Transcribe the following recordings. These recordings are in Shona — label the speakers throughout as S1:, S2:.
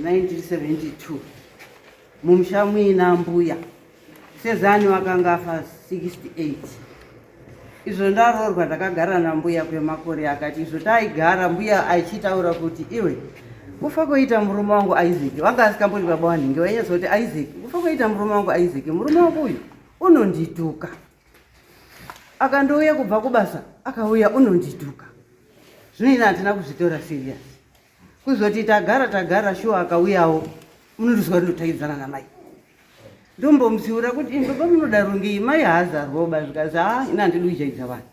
S1: 1972 mumusha muina mbuya Sezani wakanga afa 68. Izvo ndaroorwa ndakagara nambuya kwemakore akati izvo taigara mbuya aichitaura kuti iwe kufa koita murume wangu Isaac wanga asikambori baba wanhingi wainyatsa kuti Isaac kufa koita murume wangu Isaac murume wangu uyu unondituka akandouya kubva kubasa akauya unondituka zvino ini handina kuzvitora serious kuzoti tagara tagara shuwa akauyawo unondizwa ndotaidzana namai ndombomutsiura kuti imi baba munodaro ngei mai haazarwoba zvikazi ha ini handidi kujaidza vanhu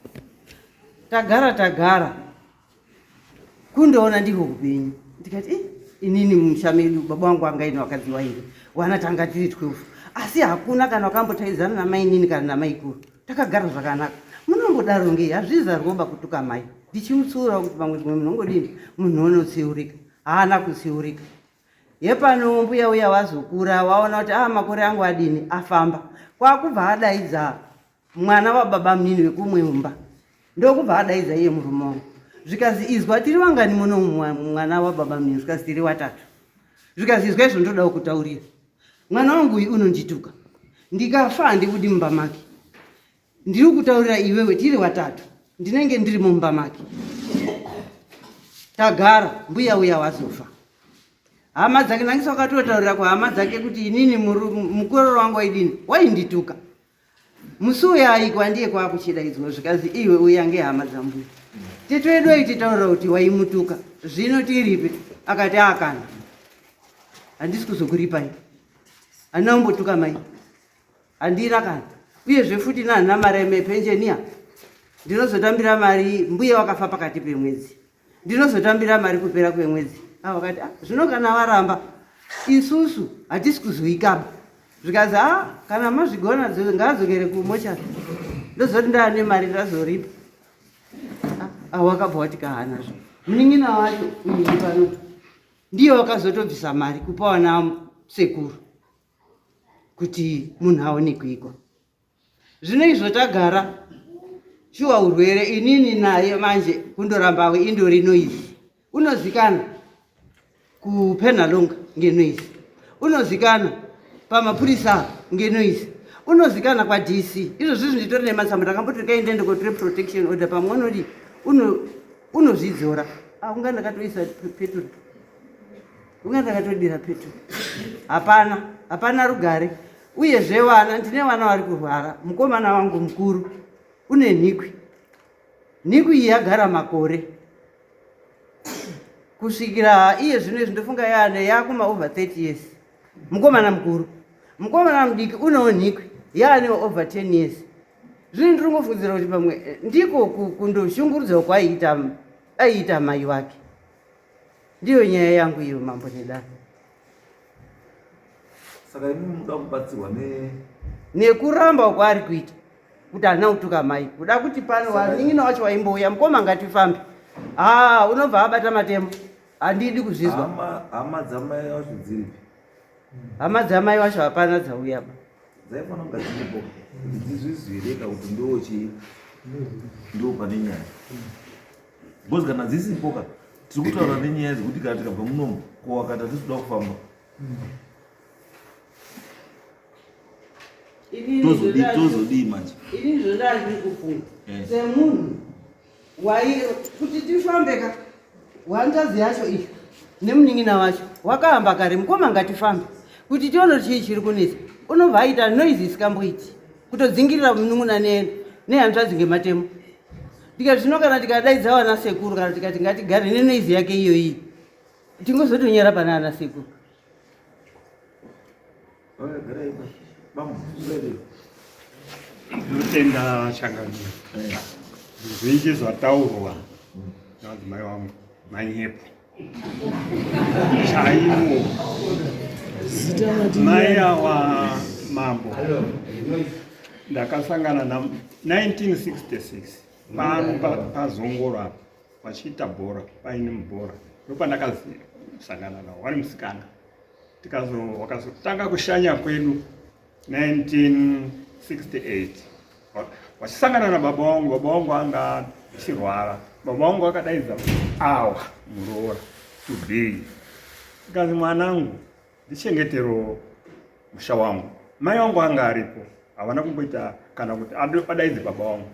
S1: tagara tagara kundoona ndihwo upenyu ndikati eh, inini mumusha medu baba wangu anga ine vakadzi wairi wana tanga tiri 12 asi hakuna kana wakambotaidzana namainini kana namaikuru takagara zvakanaka munombodaro ngei hazvizarwoba kutuka mai ndichimutsiurawo kuti pamwe zvimwe munongodini munhu unotsiurika haana kutsiurika Hepano mbuya uya wazokura waona kuti ah makore angu adini afamba kwakubva adaidza mwana wababa munini wekumwe mumba ndokubva adaidza iye murume wangu zvikazi izwa tiri vangani muno mwana wababa munini zvikazi tiri watatu zvikazi izwa izvo ndodawo kutaurira mwana wangu uyu unondituka ndikafa handibudi mumba make ndiri kutaurira iwewe tiri watatu ndinenge ndiri mumba make tagara mbuya uya wazofa hama dzake nangisa wakatotaurira kuhama dzake kuti inini mukororo wangu waidini waindituka musi uya aikwa ndiye kwakuchidaidzwa zvikazi iwe uya ngehama dzambuya tete wedu aititaurira kuti waimutuka zvino tiripe akati akana handisi kuzokuripai handina kumbotuka mai Handina kana. Uyezve futi nana mari emepenjeniya ndinozotambira mari mbuya wakafa pakati pemwedzi ndinozotambira mari kupera kwemwedzi ah, vakati ah, zvino kana varamba isusu hatisi kuzoikaba zvikazi a ah, kana mazvigona ngaadzokere kumochari ndozoti ndaane mari ndazoripa ah, wakabva wati kahanazvo munin'ina wacho uyu pano ndiye wakazotobvisa mari kupa wana sekuru kuti munhu aone kuikwa zvino izvo tagara shuwa urwere inini naye manje kundorambawe indori noise unozikana kupenalonga ngenoise unozikana pamapurisa ngenoise unozikana kwadc izvo zvizvi nditori nematsamba ndakamboti kaende ndikotore protection order pamwe unodi unozvidzora akunga ndakatoisa peturu Unga ndakatodira petu. Hapana, hapana rugare. Uyezve vana, ndine vana vari kurwara. Mukomana wangu mukuru une nhikwi. Nhikwi iyi yagara makore. Kusvikira iye zvino izvi ndofunga yaane yakuma over 30 years. Mukomana mukuru. Mukomana mudiki unewo nhikwi yaane over 10 years. Zvino ndiri kungofungidzira kuti pamwe eh, ndiko kundoshungurudzwa kwaiita aiita mai wake. Ndiyo nyaya yangu iyo mambo nedare.
S2: Saka imi munoda kubatsirwa ne
S1: nekuramba kwaari kuita kuti haana kutuka mai kuda kuti pano wanin'ina wacho waimbouya mukoma ngatifambe haa unobva abata matemo handidi kuzvizwa
S2: hama dzamai wacho dziripi
S1: hama dzamai wacho hapana dzauya ba
S2: dzaifanira kunga dziripo kuti dzizvizwireka kuti ndo chii ndo pane nyaya because kana dzisipo ka tiri kutaura nenyaya dzekuti kana tikabva munomu ko wakati hatisi kuda kufamba tozodii manje
S1: ini zvondandiri kufunga eh. semunhu wai kuti tifambe ka hanzvadzi yacho iyi nemunin'ina wacho wakahamba kare mukoma ngatifambe kuti tione chii chiri kunetsa unobva aita noise isikamboiti kutodzingirira munun'una nehanzvadzi ngematemo ndikati zvino kana tikadaidza vana sekuru kana tikati ngatigare nenoise yake iyoyi tingozotonyara pana ana sekuru
S3: Ndinotenda changamire. Zvizhinji zvataurwa navadzimai vangu manyepo chaiwo. Mai awa mambo ndakasangana na 1966 pano pazongoro apa vachiita bhora paine mubhora ndopandakasangana navo wari musikana wakazotanga kushanya kwedu 1968 wachisangana nababa wangu baba wangu anga achirwara baba wangu akadaidza awa muroora to be Zvikanzi mwanangu ndichengeterowo musha wangu. Mai wangu anga aripo havana kumboita kana kuti adaidze baba wangu.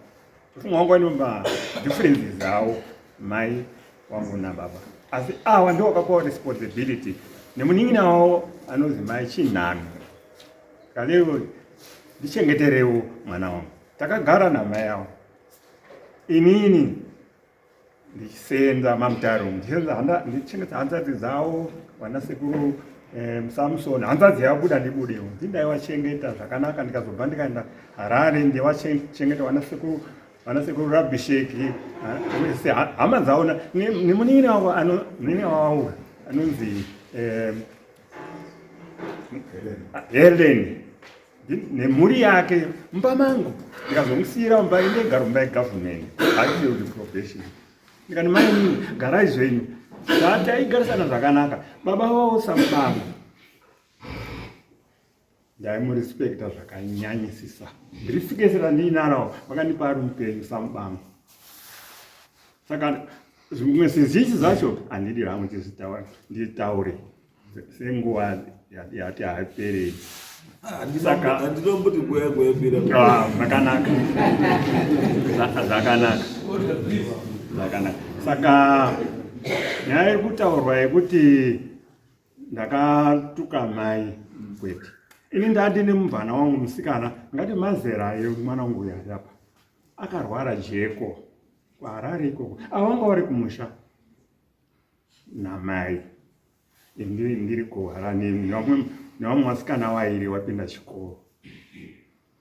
S3: Mufungo wangu aine madifferences awo mai wangu nababa, asi awa ndiwo wakapiwa responsibility nemunin'ina wavo anonzi mai Chinhano. Kalevo ndichengeterewo mwana wangu. Takagara namai avo inini ndichisenza mamutaro, ndichisenza ndichichengeta hanzvadzi dzavo vana sekuru Samson, hanzvadzi yabuda ndibudewo, ndindaiwachengeta zvakanaka. Ndikazobva ndikaenda Harare ndiwachengeta vana sekuru, vana sekuru Rabisheki, wese hama dzavo nemunin'ina wavo, munin'ina wavo anonzi Helen nemhuri yake mumba mangu. Ndikazomusiyira mumba, indegara mumba yegovernment haiti probation. Ndikati mai garai zvenyu, taigarisana zvakanaka. Baba vavo samubaba ndaimurespekta zvakanyanyisisa. Briefcase randiinarawo vakandipa ari mupenyu samubaba. Saka zvimwe zvizhinji zvacho handidi hangu nditaure senguva yati haiperei.
S2: Handinomboti nguva yangu yapera.
S3: Zvakanaka, zvakanaka, zvakanaka. Saka nyaya iri kutaurwa yekuti ndakatuka mai, kwete. Ini ndandine mubvana wangu musikana, ngati mazera yemwana wangu uyu ari apa, akarwara jeko kuHarare ikoko. Avanga vari kumusha namai, ndiri kuHarare nevamwe vasikana vairi wapinda chikoro.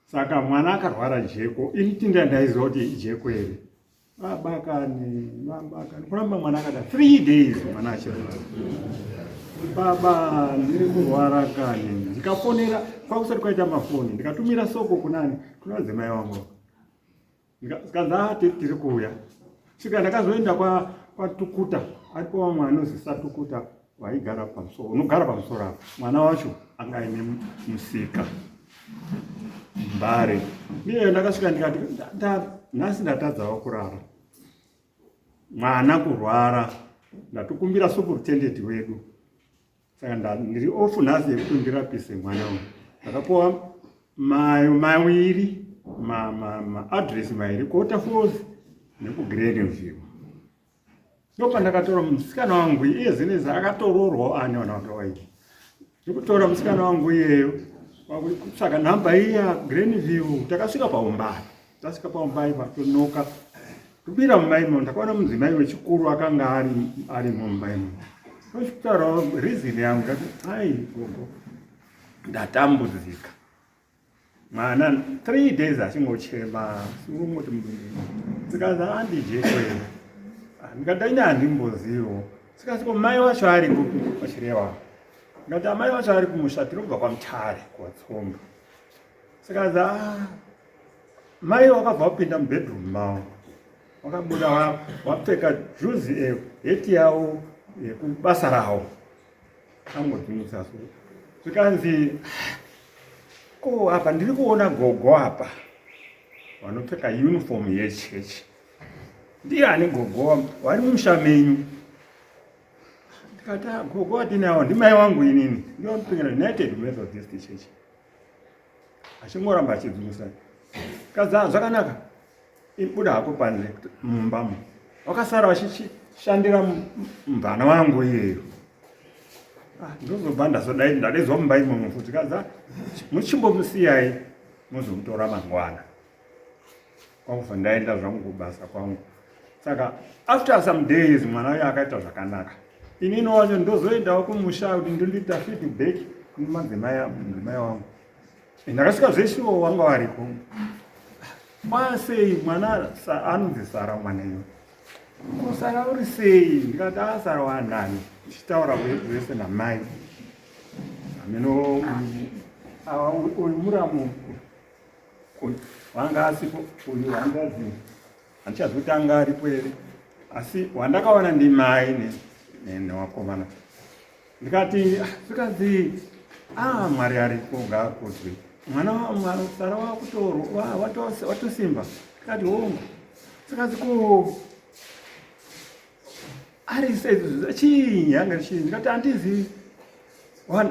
S3: Saka mwana akarwara jeko, ini tinda ndaiziva kuti ijeko here. Baba kani, baba kani, kuramba mwana akada 3 days mwana achirwara. Baba ndiri kurwara kani. Ndikafonera, kwakusati kwaita mafoni, ndikatumira soko kunani, kuna madzimai wangu. Zvikanzi ah, tiri kuuya. Svika ndakazoenda kwaTukuta, aripo vamwe anonzi Satukuta vaigara pamusoro, unogara pamusoro apa. Mwana wacho anga aine musika Mbare. Ndiye ndakasvika ndikati nhasi ndatadzawo kurara, mwana kurwara, ndatokumbira superintendent wedu, saka ndiri off nhasi yekuti ndirapise mwana uyu. Ndakapuwa maviri maaddress mairi, kuWaterfalls nekuGreenview. Ndopandakatora musikana wangu iye zinezi akatororwa ane vana vake vairi. Ndikutora musikana wangu iyeyo kutsvaga nhamba iya Greenview. Takasvika paUmbai, tasvika paUmbai patonoka tobira mumba imo, ndakaona mudzimai wechikuru akanga arimo mumba imo. Tochitaurawo reason yangu, ndati ai gogo ndatambudzika, mwana 3 days achingochema surungoti mudumbu. Zvikanzi handijekwe, ndikati aine handimbozivo. Zvikanzi ko mai wacho ari kupi vachirewa? Ndikati amai wacho ari kumusha, tinobva kwaMutare kuWatsomba. Zvikanzi a mai wakabva wapinda mubedroom mavo, wakabuda wapfeka juzi heti yavo yekubasa ravo, angodzungutsa so. Zvikanzi ko apa ndiri kuona gogo apa vanopfeka uniform yechechi, ndiani gogo vari mumusha menyu? Ndikati gogo watinawo ndimai wangu inini, ndinopingira United Methodist Church. Achingoramba achidzungusa. Kadza zvakanaka, ibuda hako panze mumbamo, wakasara vachishandira mubvana wangu iyeyo. Ndozobva ndazodai ndadaidzwa mumba imomo futi, kadza muchimbomusiyai mozomutora mangwana. Kwakubva ndaenda zvangu kubasa kwangu. Saka after some days mwana uyo akaita zvakanaka. Inini wacho ndozoendawo kumusha kuti ndondoita feedback kumadzimai mudzimai wangu. Ndakasvika zveshuwo wanga wariko. Kwasei mwana anonzi Sara mwana iyo. Ko Sara uri sei? Ndikati Sara wanani. Ndichitaura vese namai. Ameno uyu muramu wanga asipo, uyu hanzvadzi handichazivi kuti anga aripo here, asi wandakaona ndimai newakomana. Ndikati zvikanzi Mwari ariko ngaakudzwe, mwana Sara wakutorwa watosimba. Ndikati hongu. Zvikanzi ko ari sei, chii yanga chii? Ndikati handizivi.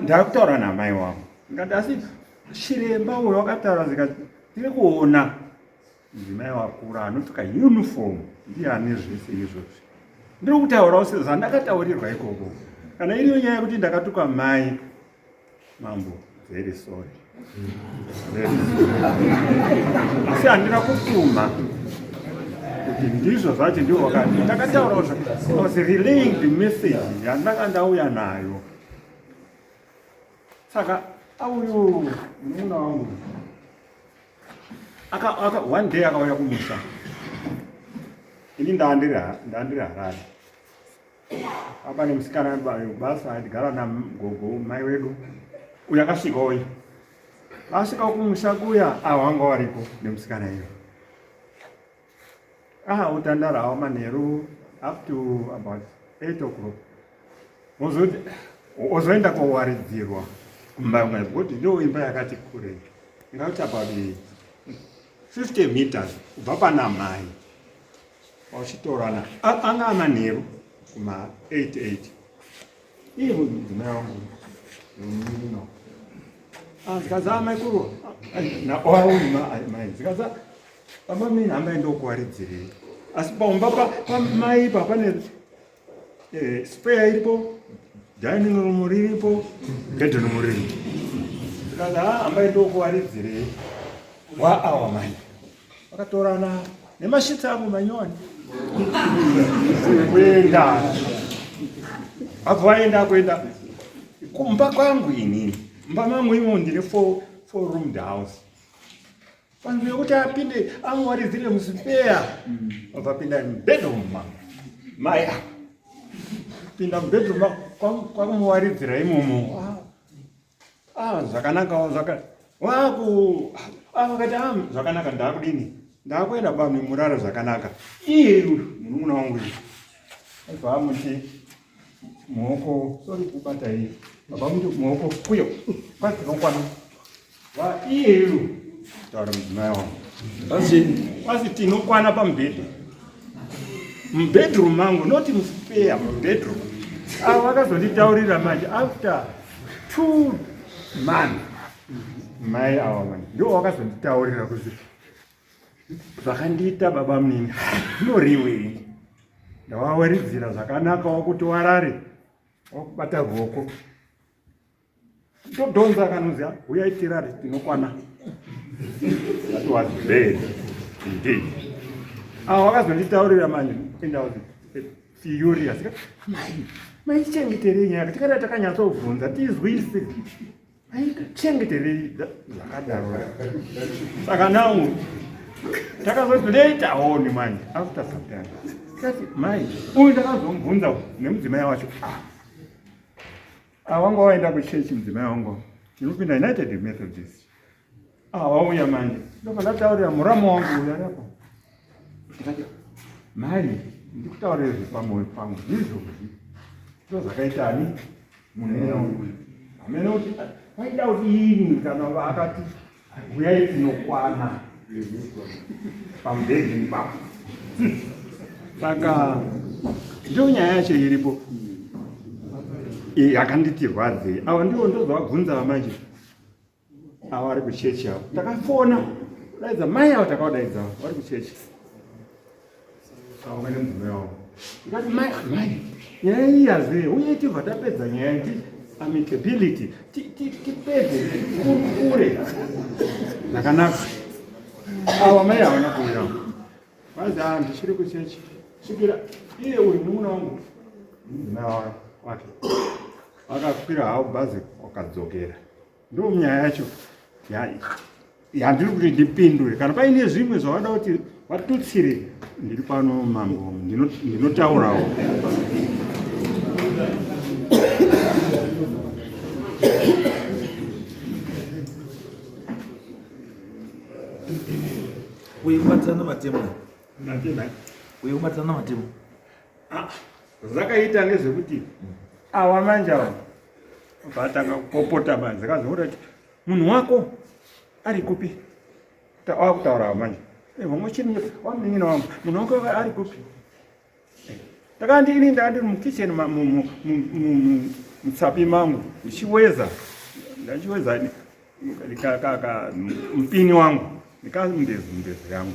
S3: Ndakutaura namai wangu ndikati asi chiremba uyo wakataura zikati tiri kuona mudzimai wakura anopfeka uniform ndiye ane zvese izvozvi. Ndiri kutaurawo sezvandakataurirwa ikoko. Kana iriyo nyaya yekuti ndakatuka mai mambo, very sorry. Very sorry. Asi handina kupfuma kuti ndizvo zvacho ndiwo wakati ndakataurawo zva I was relaying the message yandanga ndauya nayo. Saka auyu munun'una wangu aka aka one day akauya kumusha ini ndandiri ndandiri Harare apa nemusikana basa aigara nagogo mai wedu uyo akasvika uyu asvika kumusha kuya avo vanga variko nemusikana iyo ah utandara hawo manheru up to about 8 o'clock Ozoti ozoenda kowaridzirwa kumba imwe kuti ndo imba yakati kurei ingauti about 50 meters kubva pana mai vachitorana anga amanheru kuma 88 iye mudzimai wangu no zikaza amaikuru mai zikaza baba mini hambai ndokuwaridzirei asi paumba pamai pa pane Eh, spare iripo, dining room riripo, bedroom riripo. Kana hambai ndokuwaridzirei. Wa awa mai. Vakatorana nemashitsi angu manyowani. Kuenda. Abva vaenda kuenda kumba kwangu inini. Mumba mangu imo ndine four roomed house. Panzvimbo yekuti apinde amuwaridzire musipeya obva apinda mubedroom mangu mai ava pinda mubedroom kwakumuwaridzira imomo ah, ah, zvakanakawo zvaka waku ah, vakati ah, zvakanaka ndakudini ndakuenda bamwe murara zvakanaka iye munun'una wangu iye aibva amuti muoko sorry kubata iyi baba muti muoko kuyo kwati tinokwana Iyeyu taura mudzimai wangu asi tinokwana pamubhedha mubedroom mangu not muspeya mubedroom avo vakazonditaurira manje after 2 months mai ava manje ndo vakazonditaurira kuti zvakandiita baba munini zvinoriwei ndawawaridzira zvakanaka wakuti warare wakubata ruoko Todhonza akanonzi huyai tirare tinokwana. That was bad indeed. Ah, wakazonditaurira manje and I was furious. Mai, mai chengeterei nyaya tikada takanyatsobvunza tizwise. Mai chengeterei zvakadaro. Saka now takazoti later on manje after some time. Tikati mai, uyu ndakazomubvunza nemudzimai wacho. Ah, Ah, wanga waenda kuchechi mudzimai wangu tinopinda United Methodist. Ah, wauya manje ndobva ndataurira muramu wangu uyo ari apa ndikati mai ndikutaurira zvepamoyo pangu ndizvozvi ndo zvakaita ani munhu wangu hamene kuti vaida kudini kana akati huyai tinokwana pamubhedhi ipapo saka ndiyo nyaya yacho iripo yakanditi rwadzei ava ndivo ndozvavabvunza manje ava vari kuchechi avo takafona kudaidza mai avo takavadaidza vari kuchechi avo vane mudzimai wavo ndikati mai mai nyaya iyi yazve uye tibva tapedza nyaya iyi amicability tipedze tikurukure zvakanaka ava mai havana kuuya vazi a ndichiri kuchechi svikira iye uyu munun'una wangu mudzimai wake akakwira hawo bhazi wakadzokera ndo nyaya yacho yandiri kuti ndipindure kana paine zvimwe zvavada kuti vatutsire ndiri pano mambo ndinotaurawo
S2: uye kubatsirana matemo uye kubatsirana matemo
S3: ah, zvakaita ngezvekuti awa manje awa vatanga kupopota manje zakazoona kuti munhu wako ari kupi wakutaura manje vamwe chini wamunin'ina wangu munhu wako ari kupi ndakandi ini ndakandiri mukitchen mutsapi mangu ndichiweza ndachiweza mupini wangu ndikambezo mbezo yangu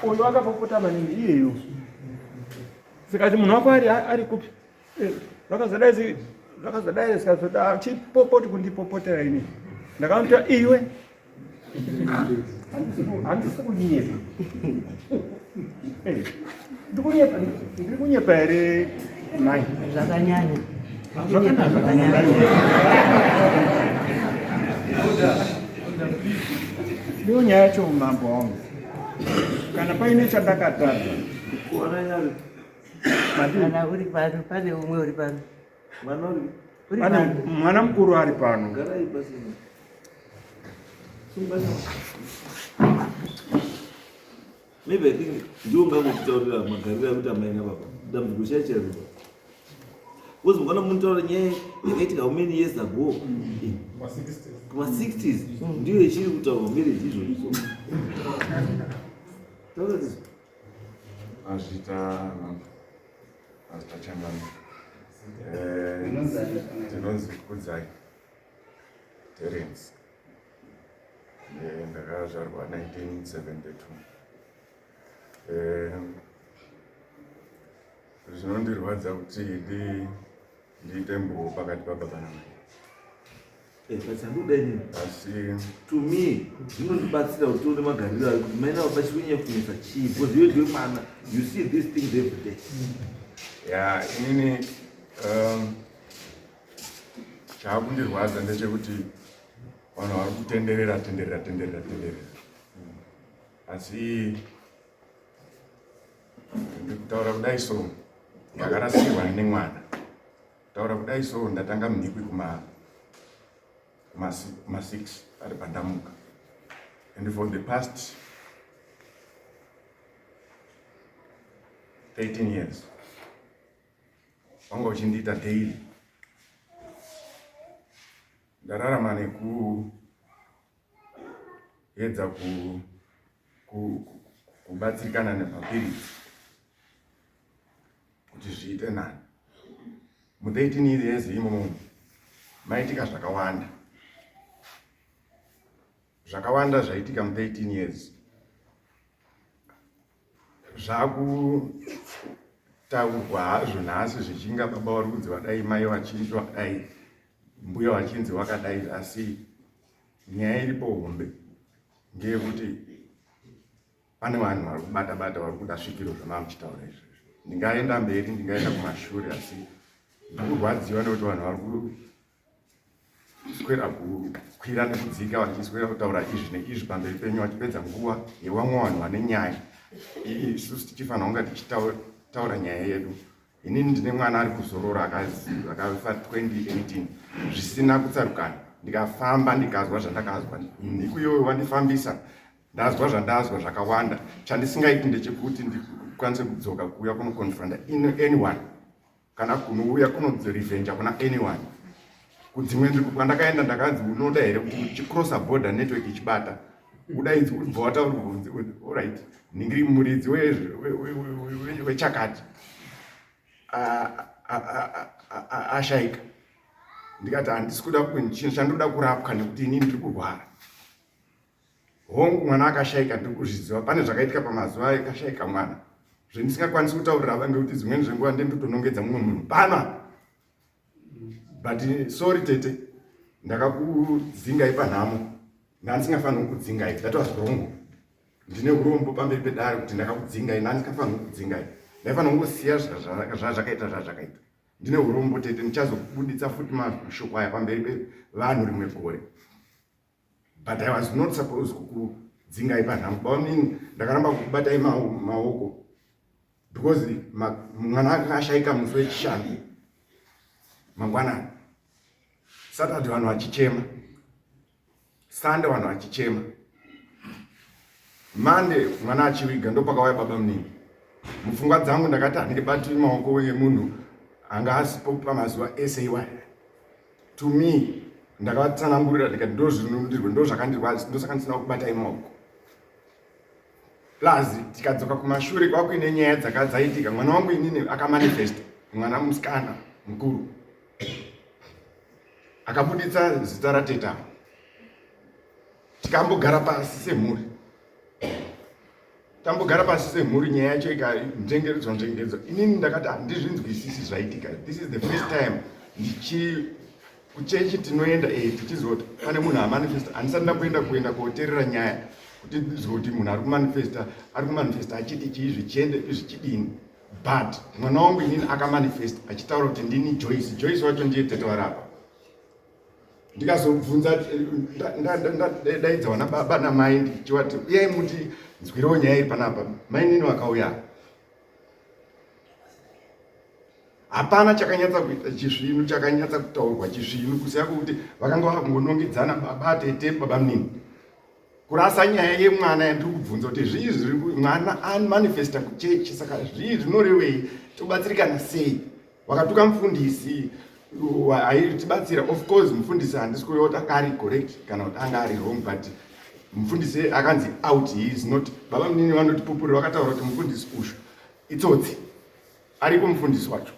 S3: uyu akapopota maningi iyeyo sikati munhu wako ari ari kupi eh, zvakazodai zvakazodai sikazoda chipopoti kundipopotera ini ndakamuti iwe handisi kunyepa eh, ndikunyepa ndiri kunyepa here mai
S1: zvakanyanya
S3: ndiyo nyaya yacho mambo wangu kana paine chandakatadza
S1: kana uri pano pane umwe uri pano
S3: mwana mukuru ari pano
S2: Maybe I think ndiwo ngangokutaurira magariro akuita mai nababa dambudziko chai chairo because mukana munotaura nyaya yakaitika how many years ago kuma 60s ndiyo ichiri kutaurwa marriage izvozvo so taura tizo
S4: Azvita mambo. Azvita changano. Eh, ndinonzi Kudzai Terence. Eh, ndakazvarwa 1972. Eh, zvinondirwadza kuti ndiite mbuo pakati pababa namai.
S2: Eh, but handoda inini
S4: Asi
S2: to me zvinondibatsira kuti tione magariro ayo kuti mai nababa chiri kunyanya kunetsa chii because iwe ndiwe mwana you see these things every day
S4: ya inini chaakundirwadza ndechekuti vanhu vari kutenderera tenderera tenderera tenderera asi ndikutaura kudai so ndakarasikirwa nemwana kutaura kudai so ndatanga mhikwi kuma kuma 6 ari pandamuka and for the past 13 years wanga uchindiita daily ndararama nekuedza kubatsirikana nemapiritsi kuti zviite nani mu 13 years imomo maitika zvakawanda zvakawanda zvaitika mu 13 years zvakutaurwa hazvo nhasi zvichinga baba vari kunzi vadai mai vachinzi vadai mbuya vachinzi vakadai asi nyaya iripo hombe ngeyekuti pane vanhu vari kubata bata vari kuda svikiro zvamava muchitaura izvozvo ndingaenda mberi ndingaenda kumashure asi ndikurwadziwa nekuti vanhu vari kuswera kukwira nekudzika vachiswera kutaura izvi neizvi pamberi penyu vachipedza nguva yevamwe vanhu vane nyaya isusu tichifanira kunga tichitaura nyaya yedu inini ndine mwana ari kuzorora akafa 2018 zvisina kutsarukana ndikafamba ndikazwa zvandakazwa ndikuyoyo wandifambisa ndazwa zvandazwa zvakawanda chandisingaiti ndechekuti ndikwanise kudzoka kuuya kunoconfronta anyone kana kunouya kunorevenja kuna anyone kudzimwe nzvimbo kwandakaenda ndakanzi unoda here kuti uchicrossa border network ichibata udaidzi ubva wataurwa kunzi orit ningiri muridzi wechakati ashaika ndikati handisi kuda chandinoda kurapwa nekuti inini ndiri kurwara Hongu mwana akashaika ndiri kuzviziva pane zvakaitika pamazuva akashaika mwana zvendisingakwanisi kutaurira va ngekuti dzimweni zvenguva ndendotonongedza mumwe munhu pano apa but sorry tete ndakakudzingai panhamo ndandisingafaniri kukudzingai that was wrong ndine urombo pamberi pedare kuti ndakakudzingai ndandisingafaniri kukudzingai ndaifanira kungosiya zvazvakaita zvazvakaita ndine urombo tete ndichazobuditsa futi mashoko aya pamberi pevanhu rimwe gore but I was not supposed kukudzingai panhamo bamunini ndakaramba kukubatai maoko because mwana akashaika musi wechishanu mangwanani Saturday vanhu vachichema Sunday vanhu vachichema Monday mwana achiviga ndopakauya baba munini mupfungwa dzangu ndakati handibati maoko emunhu anga asipo pamazuva ese iwaya to me ndakavatsanangurira ndikati ndozvinondirwe ndozvakandirwadza ndosaka ndisina kubatai maoko plus tikadzoka kumashure kwakuine nyaya dzakadzaitika mwana wangu inini akamanifesta mwana musikana mukuru Akabuditsa zita rateta. Tikambogara pasi semhuri. Tambogara pasi semhuri nyaya yacho ikanzvengeredzwa nzvengeredzwa. Inini ndakati handizvinzwisisi zvaitika. This is the first time ndichi kuchechi tinoenda eh tichizoti pane munhu amanifesta. Handisati ndamboenda kuenda koteerera nyaya kuti ndizwe kuti munhu ari kumanifesta ari kumanifesta achiti chii zvichiendepi zvichidini. But mwana wangu inini akamanifesta achitaura kuti ndini Joyce. Joyce wacho ndiye tete varapa. Ndikazobvunza ndaidza vana baba namai ndichivati uyai muti nzwirewo nyaya iri panapa. Mai nini vakauya. Hapana chakanyatsa kuita chisvinu chakanyatsa kutaurwa chisvinu kusiya kwekuti vakanga vakungonongedzana baba tete baba munini. Kurasa nyaya yemwana yandiri kubvunza kuti zvii zviri mwana amanifesta kuchechi saka zvii zvinorevei tobatsirikana sei wakatuka mufundisi aitibatsira of course mufundisi handisi kureva kuti anga ari correct kana kuti anga ari wrong but mufundisi akanzi out he is not baba munini vanotipupurira vakataura kuti mufundisi ushu itsotsi ariko mufundisi wacho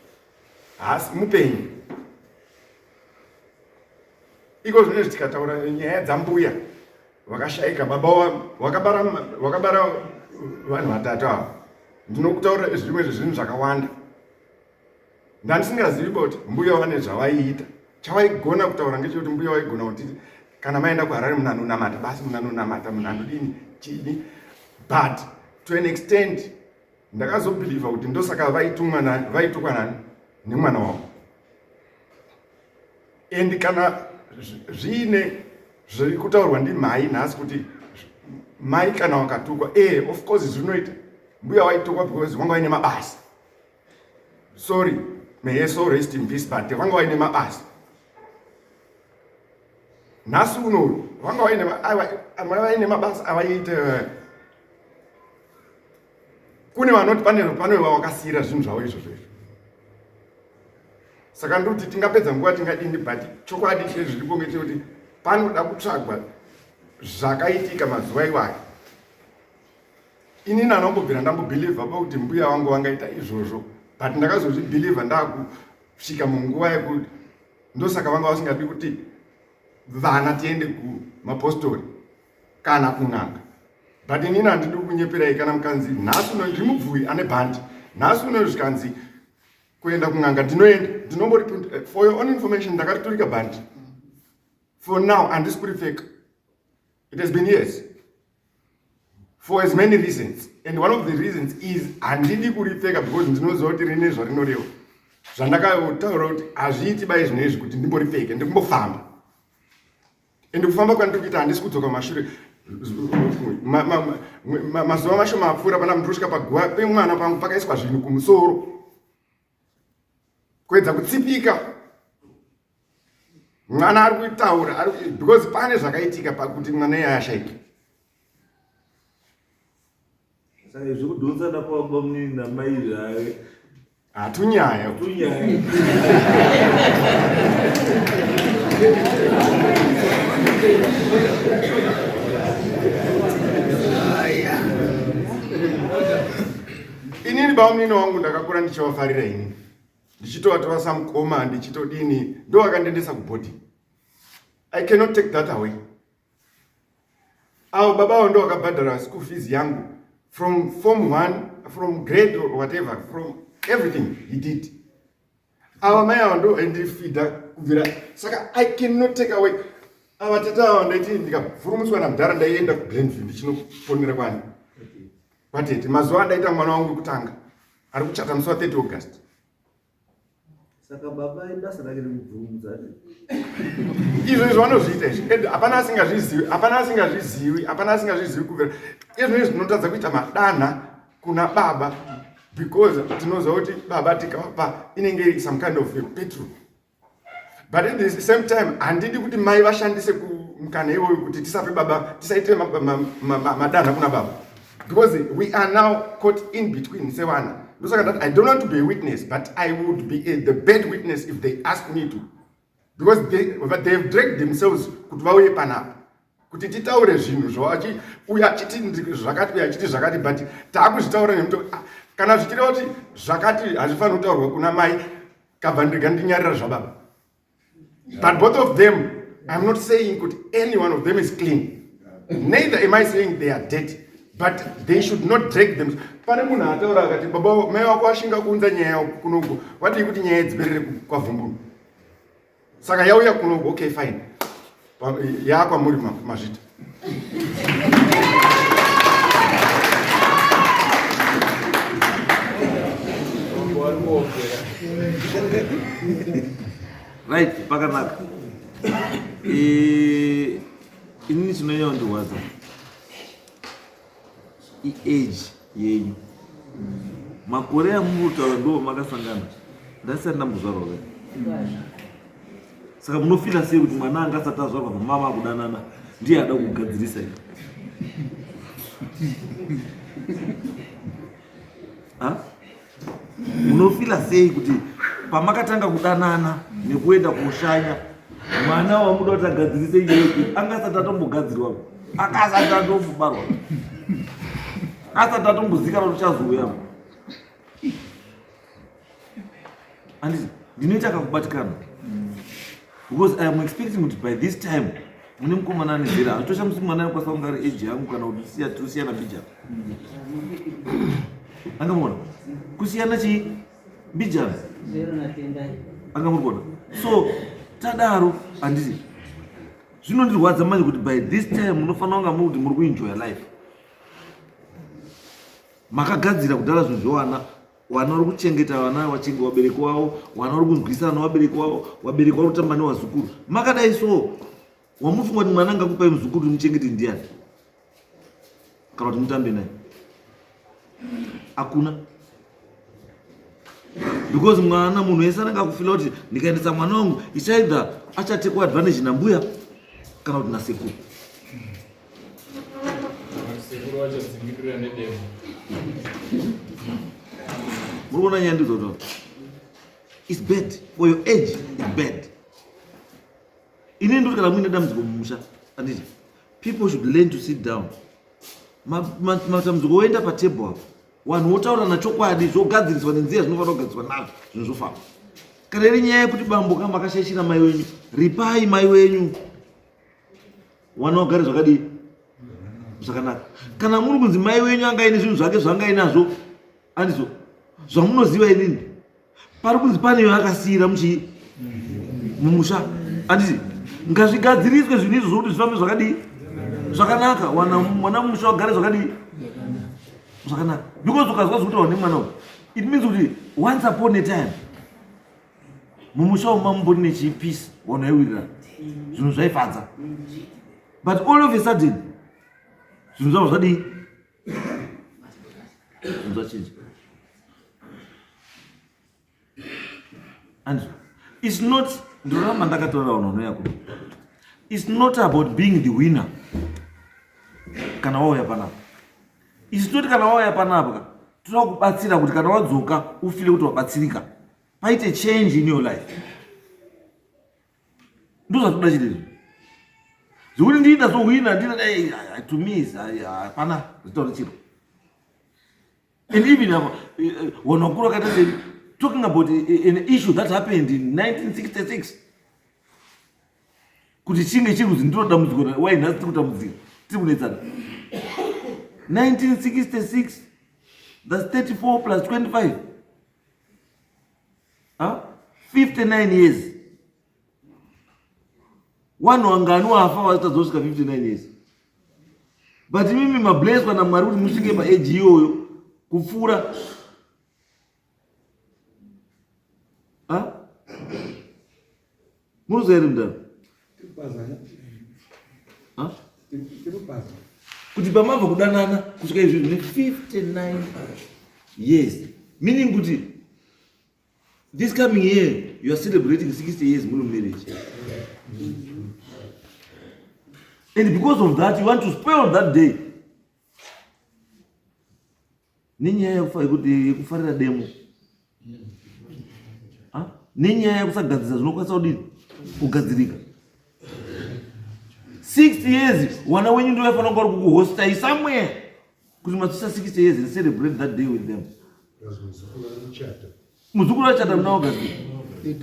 S4: haasi mupenyu iko zvino izvi tikataura nyaya dzambuya vakashaika baba wakabara wakabara vanhu vatatu ava ndinokutaura zvimwe zvezvinhu zvakawanda ndandisingazivi kuti mbuya vane zvavaiita chavaigona kutaura ngechekuti mbuya vaigona kuti kana maenda kuharare munhu anonamata basi munhu anonamata munhu anodini chini but to an extent ndakazobhilivha kuti ndosaka vaitumwa nani vaitukwa nani nemwana wavo and kana zviine zviri kutaurwa ndimhai nhasi kuti mai kana wakatukwa e eh, of course zvinoita mbuya waitukwa because wanga waine mabasa sorry may her soul rest in peace but vanga vaine mabasa nhasi unoyu vanga vaine mabasa avaiita eh, kune vanoti pane pane vawakasiira zvinhu zvavo izvozvo izvo saka ndikuti tingapedza nguva tingadini but chokwadi chezviripo ngechekuti panoda kutsvagwa zvakaitika mazuva iwayo inini anombobvira ndambobhilivha pakuti mbuya vangu vangaita izvozvo but ndakazozvibhilivha ndakusvika munguva yekuti ndosaka vanga vasingadi kuti vana tiende kumapostori kana kun'anga but inini handidi kunyeperai kana mukanzi nhasi uno ndiri mubvuyi ane bhandi nhasi uno zvikanzi kuenda kun'anga ndinoenda ndinombori for your own information ndakariturika bhandi for now handisi kuripfeka it has been years for as many reasons and one of the reasons is handidi kuripfeka because ndinoziva kuti rine zvarinoreva zvandakataura kuti hazviiti bai zvino izvi kuti ndimboripfeke ndikumbofamba and kufamba kwandiri kuita handisi kudzoka mashure mazuva mashoma apfuura pana ndiri kusvika paguva pemwana pangu pakaiswa zvinhu kumusoro kuedza kutsipika mwana ari kutaura because pane zvakaitika pakuti mwana iye ashaika
S2: saka zvekudhonzana kwababa munini namai zvave
S4: hatunyaya
S2: tunyaya
S4: inini baba munini wangu ndakakura ndichivafarira inini ndichitovatora samukoma ndichitodini ndo vakandiendesa kubhodhi i cannot take that away avo baba avo ndo vakabhadhara school fees yangu from form one from grade or whatever from everything he did ava mai ava ndo vaindifidha kubvira saka i cannot take away ava tete ava ndaiti ndikavhurumutswa namudhara ndaienda kuglenview ndichinoponera kwani kwatete mazuva andaita mwana wangu wekutanga ari kuchata musi wa 30 august
S2: saka baba ibasa rake rekubvunza
S4: izvo izvo vanozviita izvi and hapana asingazvizivi hapana asingazvizivi hapana asingazvizivi kubvira izvo izvi tinotadza kuita madanha kuna baba because tinoziva kuti baba tikavapa inenge iri some kind of a petrol but at the same time handidi kuti mai vashandise mukana iwoyo kuti tisape baba tisaite madanha kuna baba because we are now caught in between sevana ndosaka ndati i don't want to be a witness but i would be a, the bad witness if they ask me to because they, they have dragged themselves kuti vauye panapa kuti titaure zvinhu zvoachi uyo achiti zvakati uyo achiti zvakati but taakuzvitaura nemuto ah, kana zvichireva kuti zvakati hazvifaniri kutaurwa kuna mai kabva ndega ndinyarira zvababa. But both of them, I'm not saying kuti any one of them is clean. Neither am I saying they are dirty. But they should not drag them. Pane munhu ataura akati baba mai wako ashinga kuunza nyaya kunoku. Wadii kuti nyaya dziperere kwaVhumbunu. Saka yauya kunoku, okay fine. Yakwamuri mazvita.
S2: Right, pakanaka. Eh, inini chinonyanya kundirwadza iage yenyu. Makore amuri kutaura ndo makasangana ndasati ndambozvarwa ve. Saka munofila sei kuti mwana anga asati azvarwa pamama akudanana ndiye ada kugadzirisa ii? Munofila sei kuti pamakatanga kudanana nekuenda koshanya mwana wamuda kuti agadzirise iyeyo anga asati atombogadzirwa, akasati atombobarwa, asati atombozikana kuti uchazouya? Anditi ndinoita kakubatikana because I am expecting kuti by this time mune mukomana ane zera hazvitoshamisi mwana anokwanisa kunge ari age yangu kana kuti tosiyana mbijana. Anga muona kusiyana chii mbijana anga muri kuona. So tadaro handiti zvinondirwadza manje kuti by this time munofanira kunga muri kuti muri kuenjoya life. Makagadzira kudhara zvinhu zvewana, wana uri kuchengeta vana wachinge wabereki wavo, wana uri kunzwisana newabereki wavo, wabereki vari kutamba newazukuru. Makadai so wamufunga kuti mwana angakupai muzukuru kuti muchengete ndiani kana kuti mutambe naye? Hakuna, because mwana munhu wese anenge akufila kuti ndikaendesa mwana wangu it's either achatekwa advantage nambuya kana kuti nasekuru.
S5: Sekuru vachadzingirira nedemo.
S2: Muri kuona nyaya ndizotaura? It's bad for your age, it's bad. Ini ndiri kana muine dambudziko mumusha, anditi people should learn to sit down. Matambudziko oenda patable apo, vanhu votaurana chokwadi, zvogadziriswa nenzira zvinofanira kugadziswa nazvo, zvinhu zvofamba. Kana iri nyaya yekuti bambo kama makashaishira mai wenyu, ripai mai wenyu, wana wagare zvakadii zvakanaka. Kana muri kunzi mai wenyu anga aine zvinhu zvake zvaanga ainazvo, andizo zvamunoziva inini, pari kunzi pane akasiyira muchii mumusha, anditi ngazvigadziriswe zvinhu izvo zvokuti zvifambe zvakadii zvakanaka, wana mwana mumusha wagare zvakadii zvakanaka. Because ukazwa zvekutaura nemwana uyu, it means kuti once upon a time mumusha umu mamumbori nechipeace, vanhu vaiwirirana, zvinhu zvaifadza, but all of a sudden zvinhu zvavo zvadii, zvinhu zvachinja. And it's not, ndoramba ndakatorera vanhu vanouya kuno, it's not about being the winner kana wauya panapa. It's not kana wauya panapa toda kubatsira kuti kana wadzoka ufile kuti wabatsirika, paite change in your life. Ndozvatoda chete izvi zvekuti ndii ndazohwina ndina to me hapana zvitaura chiro. And even vanhu vakuru vakaita sei talking about an issue that happened in 1966 kuti chinge chiri kuzi ndiro dambudziko, wai nhasi tiri kutambudzika, tiri kunetsana. 1966, that's 34 plus 25, huh? 59 years. Vanhu vangani wafa vasitadzosvika 59 years? But imimi mablesswa naMwari kuti musvike paage iyoyo kupfuura. Munoziva here mudaro kuti pamabva kudanana kusvika izvi ne 59 years, meaning kuti this coming year you are celebrating 60 years muno marriage, and because of that you want to spoil that day nenyaya yekufarira demo, nenyaya yekusagadzirisa zvinokwanisa kudini kugadzirika. 60 years, wana wenyu ndo vafanira kunga vari kukuhostai somewhere kuti matsvisa 60 years and celebrate that day with them. Muzukuru achata muna August.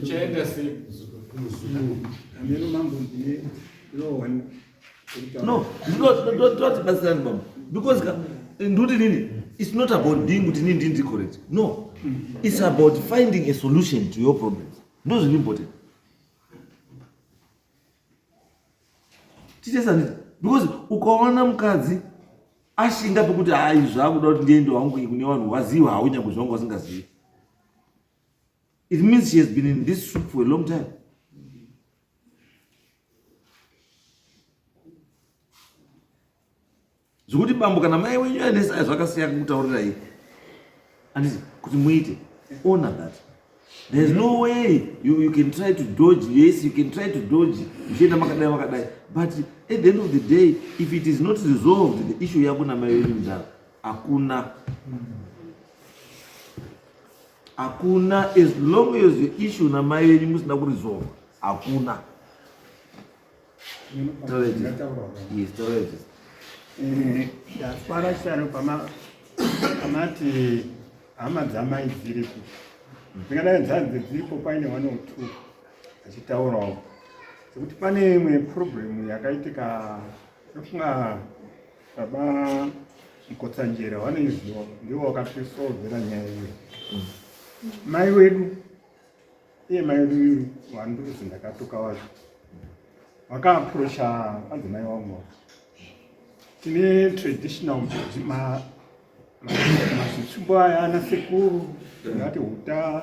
S5: Chaenda sei muzukuru?
S3: Ameno mambo ndine ndinowana
S2: No, ndotibatsirani baba because ka ndikuti nini it's not about being kuti nini ndini correct no it's about finding a solution to your problems ndo zviri important tichesanditi because ukaona mukadzi ashinga pekuti hai zvakuda kuti ndiende wangu kune vanhu waziva hawo nyangwe zvangu vasingazivi it means she has been in this soup for a long time zvekuti bambo kana mai wenyu anesa zvakasiya kutaurirai anditi kuti muite honor that there's no way you, you can try to dodge yes you can try to dodge uchienda makadai makadai but at the end of the day if it is not resolved the issue yako namai wenyu mudhara hakuna hakuna as long as the issue namai venyu musina kuresolve hakuna
S3: ndafara charo pamati hama dzamai dziripo dzingadai dzanzi dziripo paine one or two achitaurawo sekuti pane imwe problemu yakaitika ndofunga Baba Mukotsanjera vanoiziva ndivo vakatisolvera nyaya iyo. Mai wedu iye mai wedu wanduzi ndakatuka wacho vakaaprocha madzimai wangu tine traditional mazvitsvimbo aya ana sekuru ndingati huta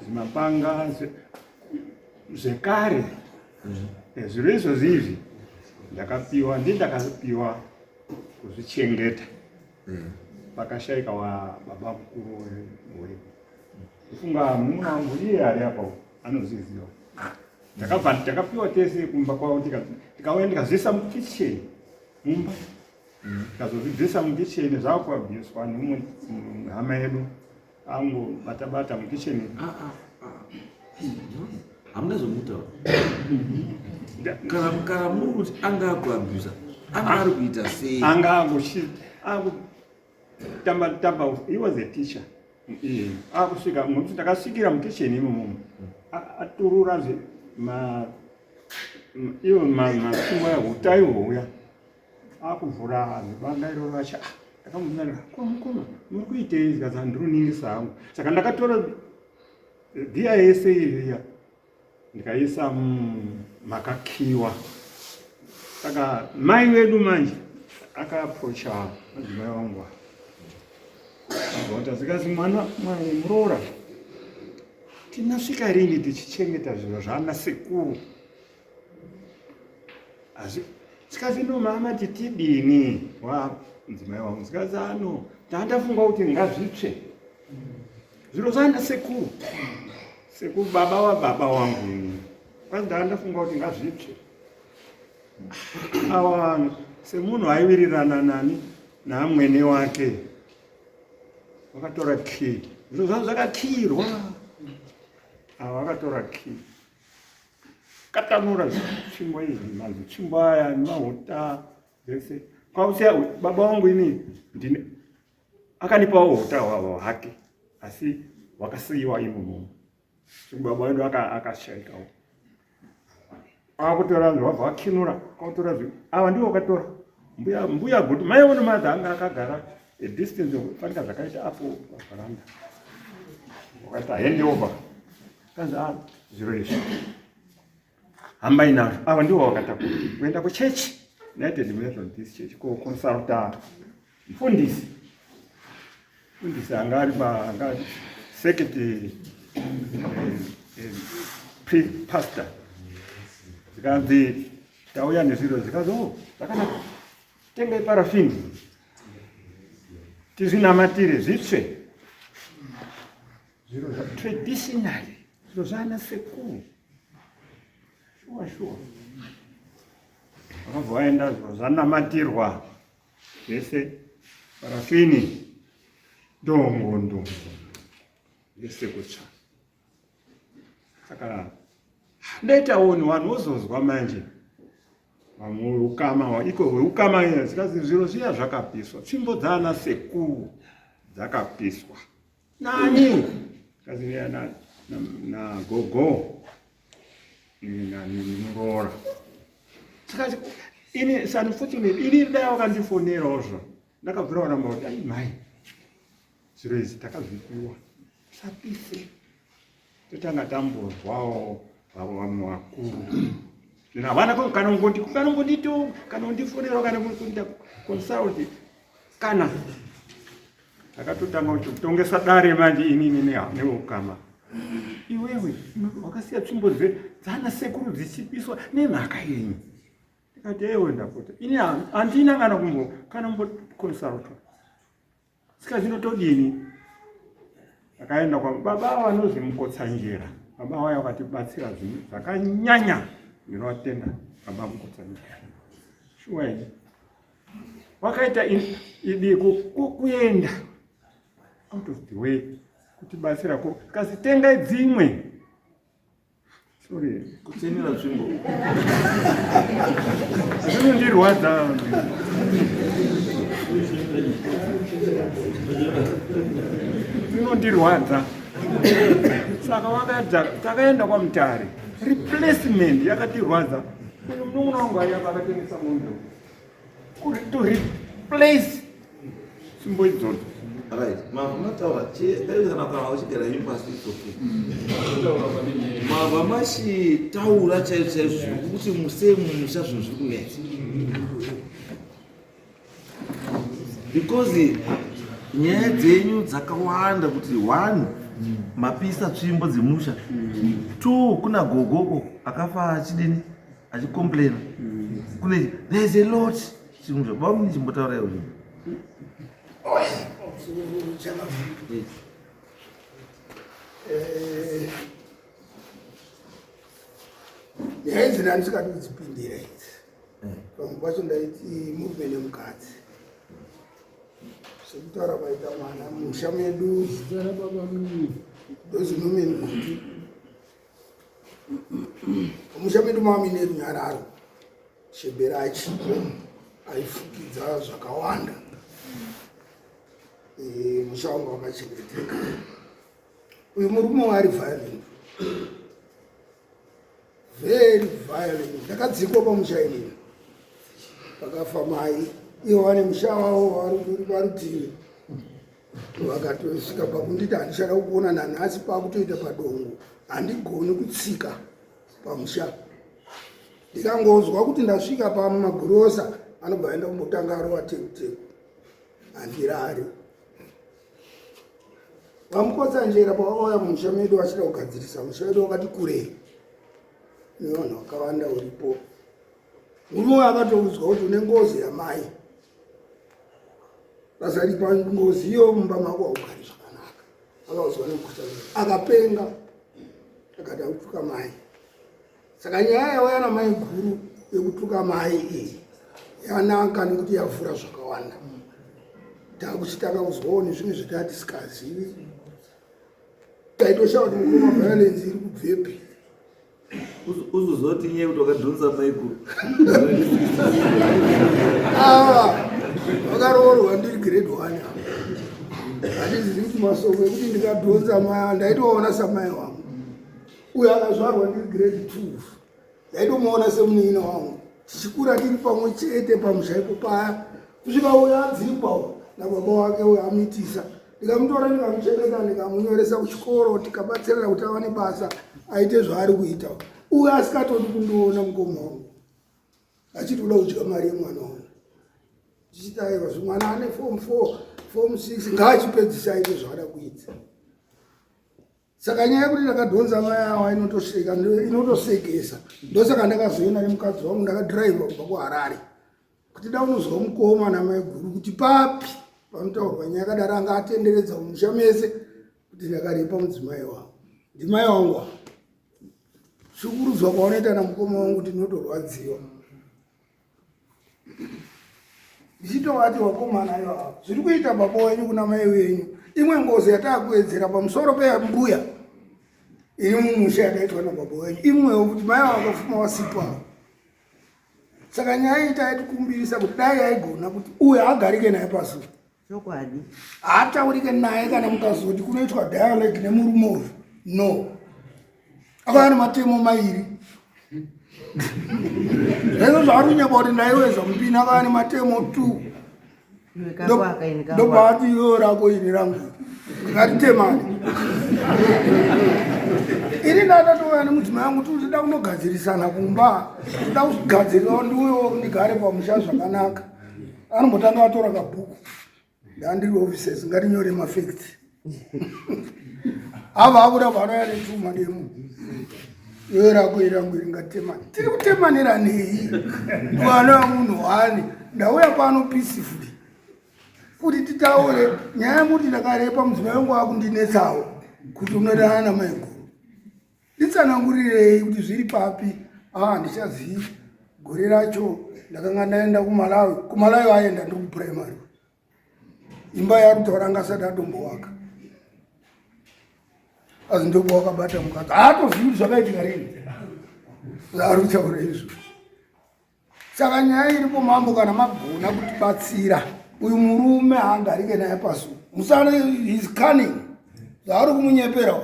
S3: zvimapanga zvekare eh, zviro izvozvi izvi ndakapiwa ndi ndakapiwa kuzvichengeta mm. pakashaika wa baba mukuru wedu kufunga mumwe wangu iye ari apa anozviziva ndakabva ndakapiwa tese kumba kwavo tikauya ndikazviisa mukitchen mumba ndikazozvibvisa mukitchen zvakuabviswa nemumwe hama yedu angu bata bata mukitchen
S2: ah, ah, ah. Hamuna zvomutaura kana kana muri kuti anga akuabusa anga ari kuita sei
S3: anga akuchi akutamba tamba he was a teacher akusvika ngokuti ndakasvikira mukitchen imomo aturura zve ma iwo mapfungwa hutai houya akuvhura banga iroro vacha ah, ndakamubvunza ko mukoma muri kuitei zvikanzi handiri hangu saka ndakatora giya yese iya ndikaisa makakiwa saka mai vedu manje akaapproacha madzimai wangu ati zvikanzi mwana muroora tinasvika rini tichichengeta zviro zvaana sekuru Asi zvikanzi no mama titidini wa mudzimai wangu zvikanzi ano tandafunga kuti ngazvitsve zviro zvaana sekuru sekuru baba wababa wangu ini kwanzi ndandafunga kuti ngazvitsve awa semunhu aiwirirana nani naamwene wake vakatora key zviro zvavo zvakakiyirwa ava vakatora key katanura tsvimbo izvi mazitsvimbo aya nemahuta zvese kwakusiya baba wangu ini ndine akanipawo huta hwavo hake asi hwakasiyiwa imomo baba wedu akashaikawo akutora zvabva vakinura kwakutora zvi ava ndivo vakatora mbuya mbuya guti mai ono madha anga akagara a distance fanika zvakaita apo pavaranda wakaita hand over kanzi ah zviro izvi hambai nazvo ava ndivo vakatakura kuenda kuchechi United Methodist Church kokonsulta mfundisi mfundisi anga ari anga sekete eh, eh, pastor zvikanzi tauya nezviro zvikanzi oh zvakanaka tengai parafini tizvinamatire zvitsve zviro zvatraditionally zviro zvaana sekuru shuwa shuwa vakabva vaenda zviro zvanamatirwa zvese parafini ndongo ndongo zvese kutsva saka later on vanhu vozozwa manje vamwe ukama iko hweukama zikazi zviro zviya zvakapiswa tsvimbo dzaana sekuru dzakapiswa nani kazi nani Nagogo nemuroora. Saka ini, it's unfortunate, ini dai wakandifonerawo zvo ndakabvira waramba kuti ai mai, zviro izvi takazvipiwa, tisapise, totanga tambozwawo vamwe vakuru. Zvino havana kana kungoti kana kungondito kana kundifonerawo kana kundiita consult kana takatotanga kuti kutongesa dare manje inini neukama. Iwewe wakasiya tsvimbo dzana sekuru dzichipiswa nemhaka yenyu. Ndikati ewe ndapota, ini handina kana kumbo kana kumbokonsaltwa. Saka zvino todini? Akaenda kwa baba vanozi Mukotsanjera. Baba vaya vakatibatsira zvinhu zvakanyanya. Ndinovatenda baba Mukotsanjera. Shuwa ini. Wakaita idi kuenda out of the way kutibatsira ko kasi tengai dzimwe. Sorry.
S2: Kuchenera tsvimbo.
S3: Zvinondirwadza. Zvinondirwadza. Saka wakadza takaenda kwaMutare. Replacement yakatirwadza. Uyu munun'una wangu aiya akatengesa mombe. To replace tsvimbo idzodzo.
S2: Right. Mava mataura kana kana uchigara henyu pasi, it's okay. Mava machitaura chaizvo chaizvo zviri kuti musei mumusha zvinhu zviri kunetsa. Because nyaya dzenyu dzakawanda kuti one, mapisa tsvimbo dzemusha. Two, kuna gogoko akafa achidini achicomplaina. Kune there is a lot chimusha. Baba muni chimbotaura iwo. Yes.
S6: Nyaya idzi ndandisingadi kudzipindira idzi. Pamwe pacho ndaiti murume nemukadzi, sekutaura kwaita mwana musha medu.
S5: Zita rababa munini?
S6: Ndozi Norman Guti. Musha medu mava muine runyararo. Shebera achipo aifukidza zvakawanda. Musha wanga wakachengeteka. Uyu murume waari violent, very violent. Ndakadzikwa pamusha inini pakafa mai. Ivo vane musha wavo vari parutivi, vakatosvika pakunditi handichada kukuona nanhasi. Pakutoita padongo handigoni kutsika pamusha. Ndikangozwa kuti ndasvika pamagurosa, anobva aenda kumbotanga arova tekuteku, handirari. VaMukotsanjera pavakauya mumusha medu vachida kugadzirisa musha wedu, wakati kurei nevanhu vakawanda uripo. Murume uyo akatoudzwa kuti une ngozi yamai, basa ripa ngozi iyo, mumba mako haugari zvakanaka. Akaudzwa neMukotsanjera, akapenga, akati akutuka mai. Saka nyaya yauya namai guru yekutuka mai iyi yanaka nekuti yavhura zvakawanda. Takuchitanga kuzwawo nezvimwe zvataa tisikazivi. Taitoshaya kuti mukoma violence iri kubvepi.
S2: Uzozoti nyaya yekuti wakadhonza maikuru.
S6: Ah, vakaroorwa ndiri grade 1. Handizivi kuti masoko ekuti ndikadhonza mai ndaitoona samai wangu. Uyo akazvarwa ndiri grade 2, ndaitomuona semunin'ina wangu, tichikura tiri pamwe chete pamusha ipo paya, kusvika uyo adzingwa nababa wake, uyo amitisa. Ndikamutora, ndikamuchengeta, ndikamunyoresa kuchikoro, tikabatsirana kuti awane basa, aite zvaari kuita. Uyo asikatodi kundiona, mukoma wangu, achiti uda kudya mari yemwana wangu. Tichiti aiwa, zvimwana ane form 4, form 6, ngaachipedzisa aite zvaada kuita. Saka nyaya yekuti ndakadhonza mai awa inotoseka, inotosekesa. Ndosaka ndakazoenda nemukadzi wangu, ndakadhiraivha kubva kuHarare kuti da unozwa mukoma namai guru kuti papi panotaurwa nyaya yakadaro. Anga atenderedza mumusha mese kuti ndakarepa mudzimai wangu. Ndimai wangu ava. Shukurudzwa kwaunoita namukoma wangu, tinotorwadziwa. Ndichitovati wakomana ivava, zviri kuita baba wenyu kuna mai wenyu imwe ngozi yataakuwedzera pamusoro peyambuya iri mumusha yakaitwa nababa wenyu, imwewo kuti mai ava vakafuma wasipo avo. Saka nyaya iyi taitikumbirisa kuti dai yaigona kuti uyo agarike naye pasi.
S1: Chokwadi.
S6: Haataurike naye. Kana mukazoti kunoitwa dialogue nemurume uyu, no. Akauya nematemo mairi. Zvaizvo zvaari kunyepa kuti ndaiweza mupini akauya nematemo 2. Ndobva ati iwewe rako ini rangu. Ngatitemane. Ini ndatouya nemudzimai wangu tiri tida kunogadzirisana kumba. Tida kugadzirira ndiuyewo ndigare pamusha zvakanaka. Anombotanga atora kabhuku. Ndandiri officers ngatinyore mafacts. Ava abuda vanouya nechuma demo. Iwe rako irangu iri ngatemane. Tiri kutemanira nei? Mwana wemunhu wani. Ndauya pano peacefully. Kuti titaure nyaya yekuti ndakarepa mudzimai wangu akundinetsawo kuti unodanana namaiguru. Nditsanangurirei kuti zviri papi? Ah, handichazivi. Gore racho ndakanga ndaenda kuMalawi. KuMalawi aenda ndiri kupuraimari. Imba yaari kutaura anga asati atombowaka. Asi ndipo wakabata mukadzi. Haatozivi kuti zvakaitika rini. Zvaari kutaura izvo. Saka nyaya iripo mambo kana magona kutibatsira uyu murume haangarike naye pasi musana is cunning zvaari kumunyepera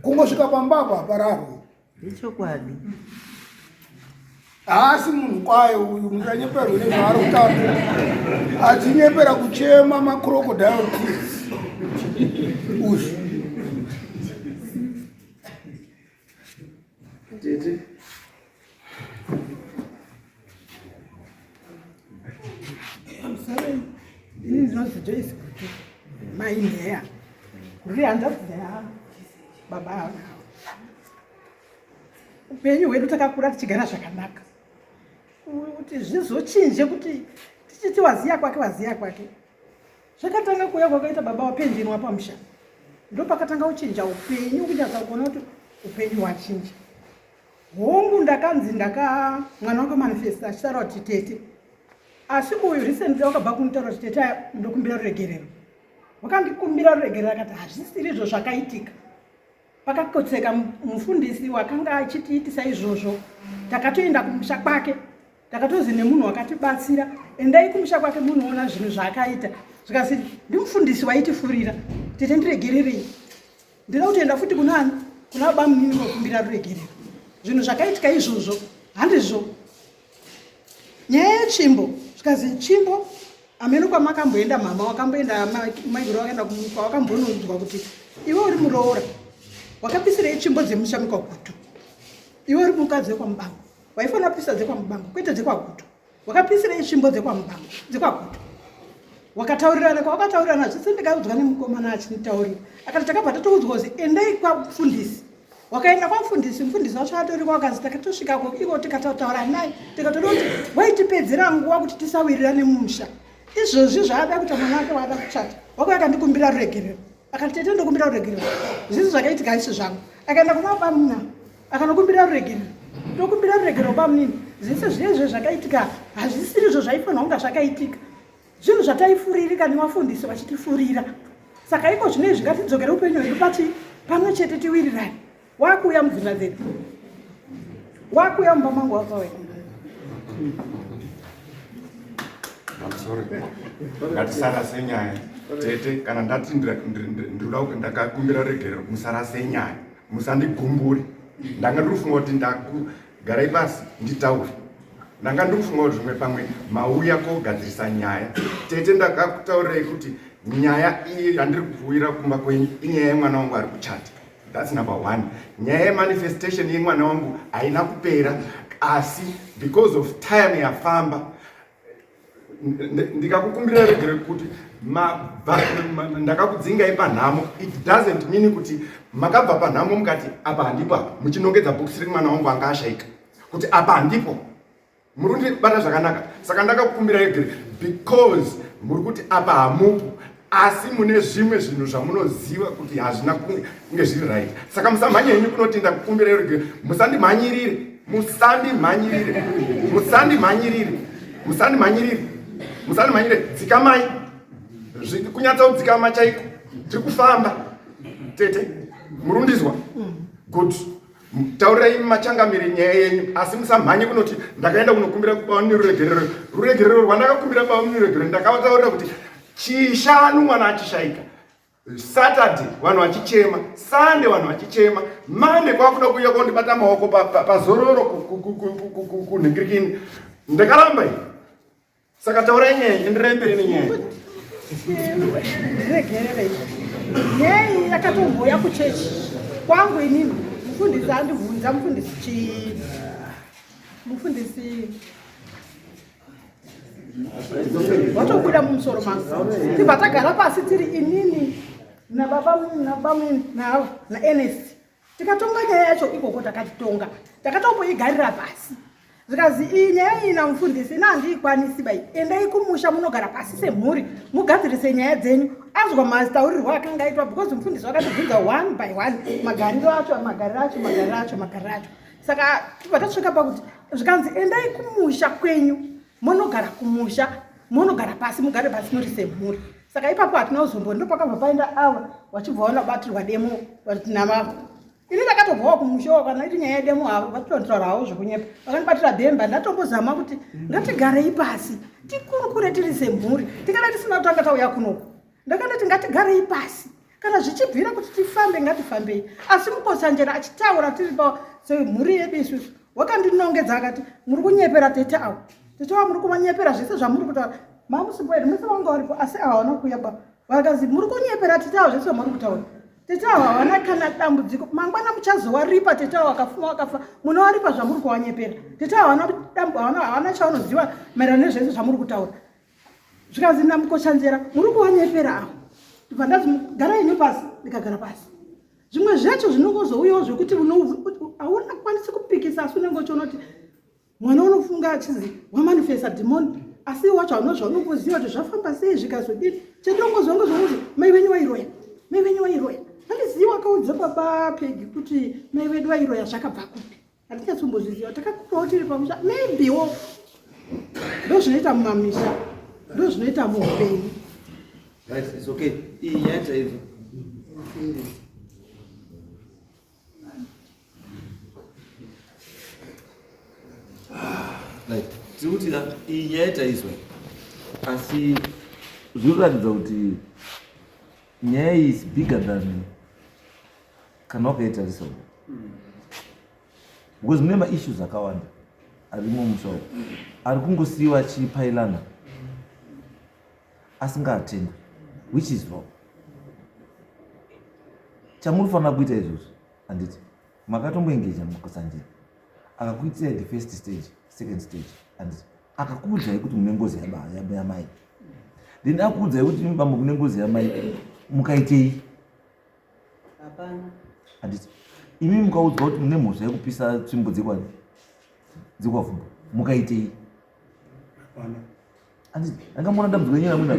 S6: kungosvika pamba apa hapararwe
S1: ichokwadi
S6: haasi munhu kwayo uyu musanyeperwe nezvaari kutaura achinyepera kuchema macrocodile tears uyu
S2: Tete.
S7: Ini ndinonzi Joyce Gutu, mai Nheya. Ndiri hanzvadzi yababa ava. Upenyu hwedu takakura tichigara zvakanaka. Kuti zvizochinje kuti tichiti waziya kwake waziya kwake. Zvakatanga kuuya kwakaita baba wapenjenwa pamusha. Ndopakatanga kuchinja upenyu kunyatsa kuona kuti upenyu hwachinja. Hongu ndakanzi ndaka mwana wakamanifesta achitaura kuti tete. Asi uyu recently wakabva kunitaura kuti tete ndokumbira ruregerero. Wakandikumbira ruregerero akati hazvisiri izvo zvakaitika. Pakakotseka mufundisi wakanga achitiitisa izvozvo. Takatoenda kumusha kwake. Takatozi nemunhu wakatibatsira endai kumusha kwake munoona zvinhu zvaakaita. Zvikasi ndimufundisi waitifurira. Tete ndiregererei. Ndinoda kutoenda futi kuna kuna bamunini kokumbira ruregerero. Zvinhu zvakaitika izvozvo handizvo. Nyaya yetsvimbo zvikazi tsvimbo ameno kwamakamboenda mama wakamboenda maiguru wakaenda kwawakambononzwa kuti iwe uri muroora wakapisirei tsvimbo dzemusha mukwagutu iwe uri mukadzi wekwamubango waifanira kupisa dzekwamubango kwete dzekwagutu wakapisirei tsvimbo dzekwamubango dzekwagutu wakataurirana kwawakataurirana zvese ndikaudzwa nemukomana achinditaurira akati takabva tatoudzwa kuzi endai kwamufundisi wakaenda kwamufundisi mufundisi wacho atoriko akazi takatosvikako iko tikatotaura naye tikatoda kuti waitipedzera nguva kuti tisawirirane mumusha izvozvi zvaada kuita mwana wake waada kuchata wakauya akandikumbira ruregerero akati tete ndokumbira ruregerero zvisi zvakaitika isi zvangu akaenda kuna bamuna akanokumbira ruregerero ndokumbira ruregerero bamunini zvese zviye zvakaitika hazvisirizvo zvaifanira kunga zvakaitika zvinhu zvataifuririka nevafundisi vachitifurira saka iko zvino izvi ngatidzokere upenyu hwedu pachi pamwe chete tiwirirane wakuuya mudzimba dzedu wakuuya mumba mangu wakauya
S4: Ngatisarase nyaya tete, kana ndati ndinoda ndakakumbira regerero, musarase nyaya, musandigumbure. Ndanga ndiri kufunga kuti ndakugarai pasi nditaure. Ndanga ndiri kufunga kuti zvimwe pamwe mauya kogadzirisa nyaya. Tete, ndakakutaurirai kuti nyaya iyi yandiri kuuyira kumba kwenyu inyaya yemwana wangu ari kuchata. That's number one. Nyaya yemanifestation yemwana wangu haina kupera, asi because of time yafamba ndikakukumbira regere kuti ndakakudzingai panhamo it doesn't mean kuti makabva panhamo mukati apa handipo apa muchinongedza bhokisi remwana wangu anga ashaika kuti apa handipo muri kundibata zvakanaka saka ndakakukumbira regere because muri kuti apa hamupo asi mune zvimwe zvinhu zvamunoziva kuti hazvina kunge zviri right saka musamhanye henyu kunoti ndakukumbira regere musandimhanyirire musandimhanyirire musandimhanyirire musandimhanyirire musandimhanyirire dzikamai kunyatsa kudzikama chaiko tiri kufamba tete murundizwa good Taurirai machangamire nyaya yenyu asi musamhanye kunoti ndakaenda kunokumbira baba ruregerero. Ruregerero rwandakakumbira baba ruregerero ndakavataurira kuti chishanu mwana achishaika. Saturday vanhu vachichema, Sunday vanhu vachichema, Monday kwakuda kuuya kondibata maoko pazororo kunhingirikini. Ndakaramba ini. Saka taurai nyaya, enderai mberi nenyaya.
S7: Ndiregererei. Nyaya iyi yakatombouya kuchechi kwangu inini. Mufundisi andibvunza mufundisi chi mufundisi watobuda mumusoro mangu tibva tagara pasi tiri inini nababa nababa naava naernest tikatonga nyaya yacho ikoko takatitonga takatomboigarira pasi zvikazi iyi nyaya iyi namufundisi ina handiikwanisi bai endai kumusha munogara pasi semhuri mugadzirise nyaya dzenyu azwa mataurirwo akanga aitwa because mufundisi wakatibvunza one by one magariro acho magariro acho magariro acho magariro acho saka tibva tasvika pakuti zvikanzi endai kumusha kwenyu monogara kumusha monogara pasi mugare pasi muri semhuri saka ipapo hatina kuzombo ndopakabva paenda ava vachibva vanobatirwa demo nama ini ndakatobvawo kumusha wa kana iti nyaya yedemo havo vatotaura havo zvekunyepa vakandibatira bhemba ndatombozama kuti ngatigarei pasi tikurukure tiri semhuri tikada tisina kutanga tauya kunoku ndakandoti ngatigarei pasi kana zvichibvira kuti tifambe ngatifambei asi mukotsanjera achitaura tiri pa semhuri yedu isusu wakandinongedza akati muri kunyepera tete avo tete avo muri kuvanyepera zvese zvamuri kutaura mamusipo edu mese vanga varipo asi ava vana kuuya ba vakazi muri kunyepera tete avo zvese zvamuri kutaura tete avo havana kana dambudziko mangwana muchazowaripa tete avo vakafuma vakafa munowaripa zvamuri kuvanyepera tete avo havana chavanoziva maererano nezvese zvamuri kutaura zvikanzi namukoshanzera muri kuvanyepera avo ndibva ndazi garai henyu pasi ndikagara pasi zvimwe zvacho zvinongozouyawo zvekuti hauna kwanisi kupikisa asi unenge uchiona kuti mwana unofunga achizi wamanifesta dhimoni asi wacho hauna zvaunongoziva kuti zvafamba sei zvikazodini chendongozwa ngozvakuti mai venyu vairoya mai venyu vairoya handizivi wakaudza baba pegi kuti mai vedu vairoya zvakabva kupi Hatinyatsimbozviziva takakurawo tiri pamusha maybe wo ndozvinoita mumamisha ndozvinoita muupenyu.
S2: Right, it's okay. Iyi nyaya chaidzo. Right. Tiri kuti iyi nyaya taizwa asi zvinoratidza kuti nyaya iyi is bigger than kana wakaitarisa because mune maissues akawanda arimo musha umu ari kungosiyiwa achipailana asingaatendwi which is wrong chamunofanira kuita izvozvo handiti makatomboengeja mukusanjera akakuitirai the first stage second stage handiti akakuudzai kuti mune ngozi yamai then akuudzai kuti bambo mune ngozi yamai mukaitei
S1: Hapana.
S2: Handiti imi mukaudzwa kuti mune mhosva yekupisa tsvimbo dzekwani dzekwavhumba mukaitei?
S3: Hapana.
S2: Handiti angamboona dambudziko renyu ramuna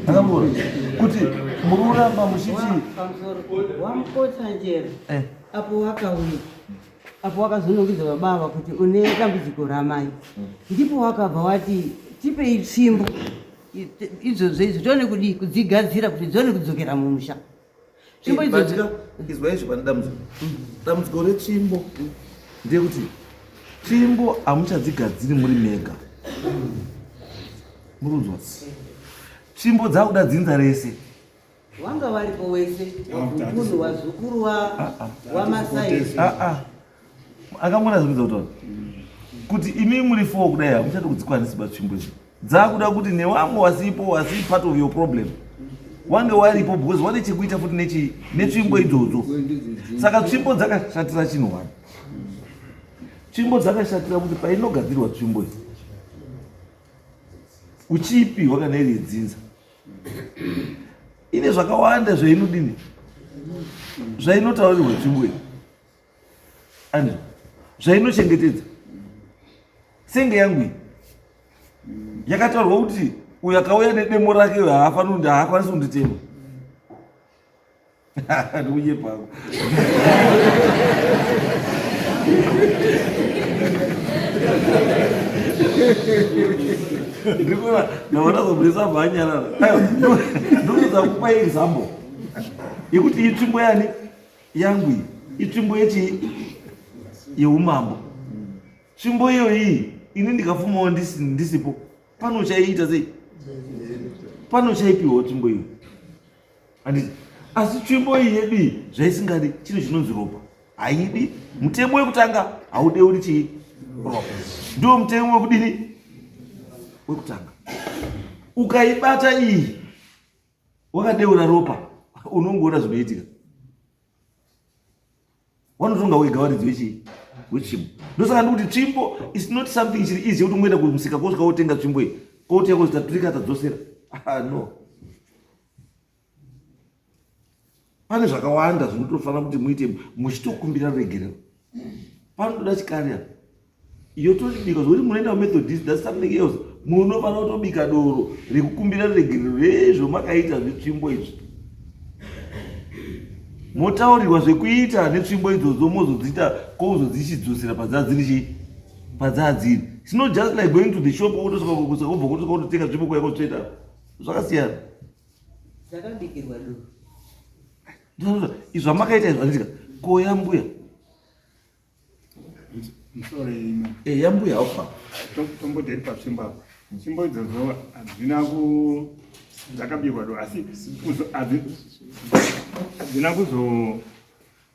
S2: angamboona kuti muri kuramba muchiti
S1: Pamusoro wamukotsa njere
S2: eh.
S1: apo wakauya apo wakazonongedza baba ava kuti une dambudziko ramai ndipo wakabva wati tipei tsvimbo Idzodzo idzo tione kudii kudzigadzira kuti dzione kudzokera mumusha. Tsvimbo
S2: eh,
S1: idzodzo
S2: izwa izvi pane dambudziko. Dambudziko retsvimbo ndeyekuti tsvimbo hamuchadzigadziri muri mega. Murunzwa. Tsvimbo dzakuda dzinza rese.
S1: Wanga varipo wese wazukuru wazukuru wa ah, ah. wamasai.
S2: Ah ah. Akamona zvimwe kutaura. Kuti imi muri four kudai hamuchati kudzikwanisi batsvimbo idzi. Dzakuda kuti newamwe wasipo wasi part of your problem. Wange waripo because wane chekuita futi nechi netsvimbo idzodzo. Saka tsvimbo dzakashatira chinhu wani. Tsvimbo dzakashatira kuti painogadzirwa tsvimbo idzi. Uchiipiwa kana iri yedzinza. ine zvakawanda zvainodini zvainotaurirwa tsvimbo iyi and zvainochengetedza senge yangu iyi yakataurwa kuti uyo akauya nedemo rake uyo haafaniri haakwanisi kunditema Ndikunyepa. Ndikuona ndaona zobudisa bhanyarara. Ndikuza kupa example yekuti itsvimbo yani yangu iyi itsvimbo yechi yeumambo. Tsvimbo iyoyi ini ndikafumawo ndisipo pano uchaiita sei? Pano chaipiwa tsvimbo iyo. Handiti? Asi tsvimbo iyi yedu iyi zvaisingadi chinhu chinonzi ropa. Haidi. Mutemo wekutanga haudeuri chii? Ropa. Ndiwo mutemo wekudini? Wekutanga. Ukaibata iyi wakadeura ropa unongoona zvinoitika. Wanotonga wega varidzi vechii? Wetsvimbo. Ndosaka ndikuti tsvimbo is not something chiri easy yekuti ungoenda kumusika kosvika wotenga tsvimbo iyi. Kotenga kozi taturika tadzosera. Ah, no. Pane zvakawanda zvinotofanira kuti muite muchitokumbira ruregerero. Panotoda chikari apa. Yotobika zvekuti munoenda kuMethodist that's something else. Munofanira kutobika doro rekukumbira ruregerero rezvo makaita zvetsvimbo izvi. Motaurirwa zvekuita netsvimbo idzodzo mozodziita kozodzichidzosera padzadziri chii? Padzadziri. It's not just like going to the shop wotosvika wobva wotosvika wototenga tsvimbo kuya kotsveta. Zvakasiyana.
S1: Dzakabikirwa doro.
S2: Ndizvo izvo zvamakaita izvo handitika. Ko yambuya.
S3: Musoro ino.
S2: Eh yambuya haufa.
S3: Tomboderi patsvimbo apo. Tsvimbo idzodzo hadzina ku dzakabikwa do asi kuzo hadzina kuzo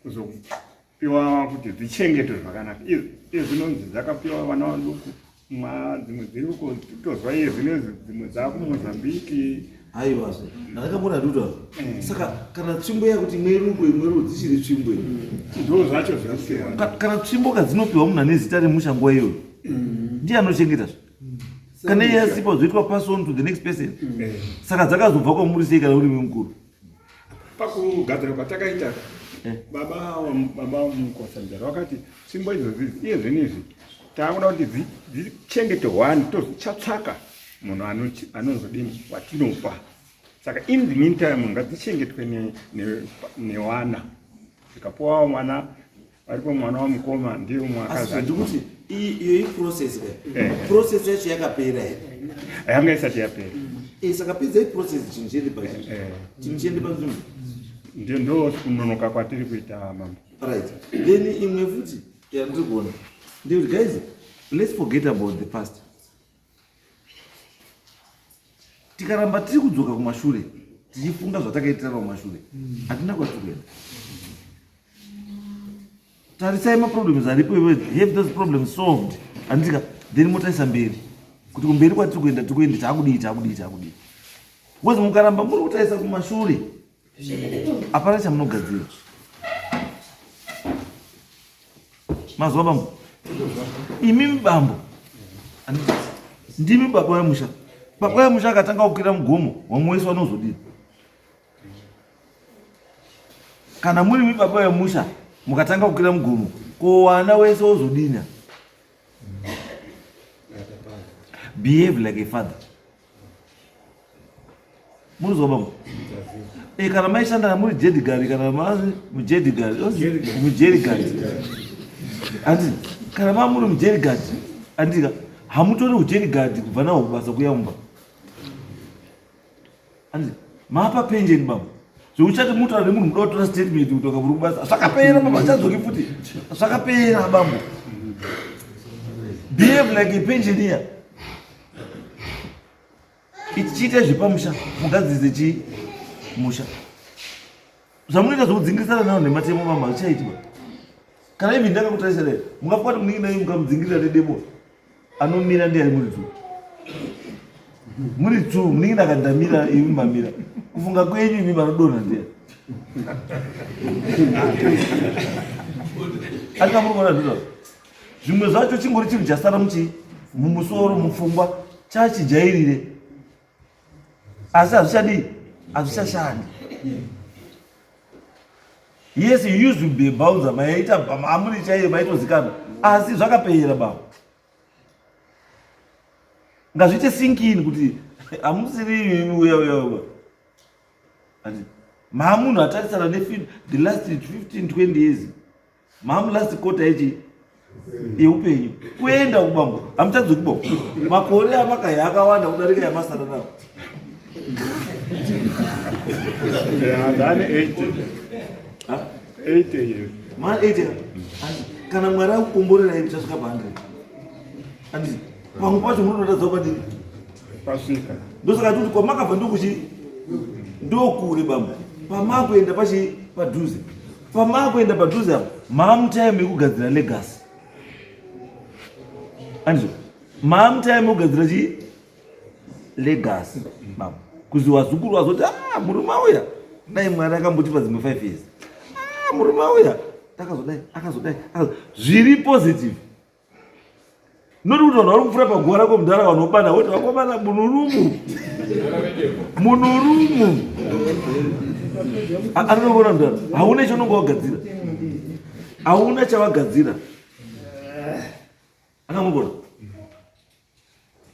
S3: kuzopiwa kuti dzichengetwe zvakanaka. Iye zvinonzi dzakapiwa vana vaduku mwa dzimwe dziri uko tozwa iye zvino dzimwe dzakumozambiki
S2: aiwazve ndakambona ndikuta eh. saka kana tsvimbo yakuti imwe iri uko imwe iri dzichiri tsvimbo
S3: ndo zvacho zvasiyana
S2: kana tsvimbo kadzinopiwa munhu ane zita remusha nguva iyoyo mm. ndiye anochengeta zve mm. kana iye asipo zvoitwa pass on to the next person mm. eh. saka dzakazobva kwamuri sei kana uri mukuru
S3: Pakugadzira kwatakaita eh. baba baba Mukotsanjara vakati tsvimbo idzodzi iye zvino izvi taakuda kuti dzichengete one tozichatsvaka munhu anozodini watinopa saka in the meantime ngadzichengetwe newana zikapuwawo mwana Aripo mwana wamukoma ndiye umwe
S2: akazi. Ndikuti iyo iprocess ka. Eh. Process yacho yakapera here?
S3: Yanga isati yapera.
S2: Eh, saka pedza iprocess chinhu chiende pa eh. Chinhu chiende pa nzvimbo.
S3: Ndiyo ndo kunonoka kwatiri kuita mambo.
S2: Right. Then imwe futi yandiri kuona. Ndikuti guys, let's forget about the past. Tikaramba tiri kudzoka kumashure tichifunga zvatakaitira kumashure hatina kwatiri kuenda. Tarisai maproblems aripo iwe have those problems solved handitika then motarisa mberi kuti kumberi kwatiri kuenda tiri kuenda taakudii taakudii taakudii because mukaramba muri kutarisa kumashure hapana chamunogadzira. Mazuva bambo imimi bambo ndimi baba wemusha baba wemusha akatanga kukwira mugomo wamwe wese vanozodii kana muri mi baba wemusha mukatanga kukwira mugomo ko wana wese wozodini behave like a father Munozwa bambo? Eh, kana maishanda muri jedigari kana mazi mujedigari mujerigari andi kana ma muri mujerigari andika hamutori ujerigari kubva nawo kubasa kuya mumba andi mapa penjeni bambo zvekuchati mutaura nemunhu muda kutora statement kuti wakaburi kubasa zvakapera baba achadzoki futi zvakapera bambo behave like a pensioner Ichiita zvepamusha mugadzirise chii musha zvamunoita zvekudzingirisana nawo nematemo mama zvichaitwa kana even ndakakutarisa dai mungafunga kuti munin'ina yenyu mukamudzingirira nedemo anomira ndiani muri two muri two munin'ina akandamira imi mamira kufunga kwenyu imi vanodonha ndiani atika muri kuona zvizvazvo Zvimwe zvacho chingori chinhu chasara muchii mumusoro mupfungwa chachijairire asi hazvichadii hazvichashandi yes you used to be a bouncer maita amuri chaiye maitozikanwa asi zvakapera baba ngazviite sinkin kuti hamusiri imi uya uya uya maamunhu atarisana ne the last 15 20 years Mamu last quarter yechi yeupenyu kuenda kubambo hamuchadzoki bambo makore amakaya akawanda kudarika yamasara nawo
S3: Ndane 80. 80 years.
S2: Ma 80. Kana Mwari akukomborera muchasvika pa 100. Anditi pamwe pacho munototadza kwadini?
S3: Pasvika.
S2: Ndosaka tikuti kwamakabva ndokuchi ndokure bambo. Pamakuenda pachi padhuze. Pamakuenda padhuze apo maamutime yekugadzira legacy. Andizvo. Maamutime yekugadzira chi legacy bambo. Kuzi wazukuru wazoti ah murume auya. Dai Mwari akambotipa dzimwe 5 years. Ah murume auya. Takazodai akazodai zviri positive. Not kuti vanhu vari kupfuura paguva rako mudhara vanobana voti vakomana munurumu munurumu anoona mudhara hauna chaunonge wagadzira hauna chawagadzira akamugona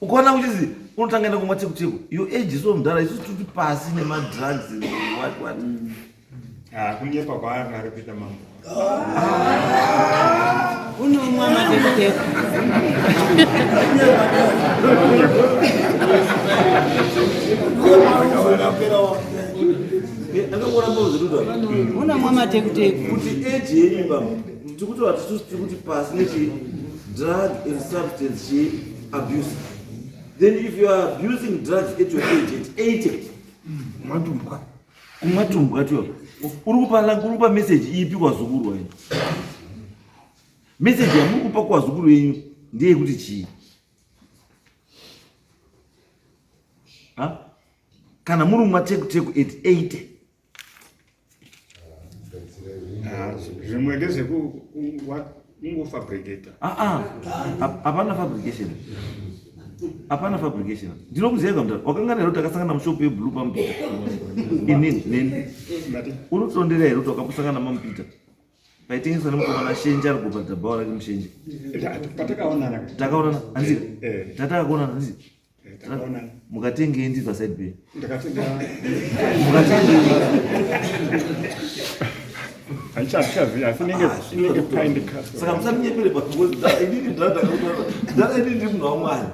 S2: ukaona uchizi unotanga enda kumwa tekuteku your age so mudhara isu tiri pasi nemadrugs what what
S3: ah, kunyepa kwaanga ari kuita mambo
S1: unomwa matekuteku unomwa matekuteku
S2: kuti age yenyu baba tikuti hatisusi tiri kuti pasi nechi drug and substance chi abuse then if you are abusing drugs at your age at 80
S6: kumatumbwa
S2: kumatumbwa tiyo uri kupa uri kupa message ipi kwazukuru wenyu message yamuri kupa kwazukuru wenyu ndeyekuti chii ha kana muri mumatekuteku at 80
S3: Ah, zvimwe ndezvekungofabricata
S2: ah, ah. hapana fabrication hapana fabrication ndinokuziva kamutara wakangana here kuti takasangana mushopu yeblue pamupita inini neni unotondera here kuti wakambosangana mamupita paitengeswa nemukomana shenje ari kubhadha bhawa rake mushenje
S3: patakaonana
S2: takaonana hanzi eh. tatakaonana hanzi
S3: Eh,
S2: mukatengei ndiri paside pe saka musatinyepere painini ndara inini ndiri munhu wamwari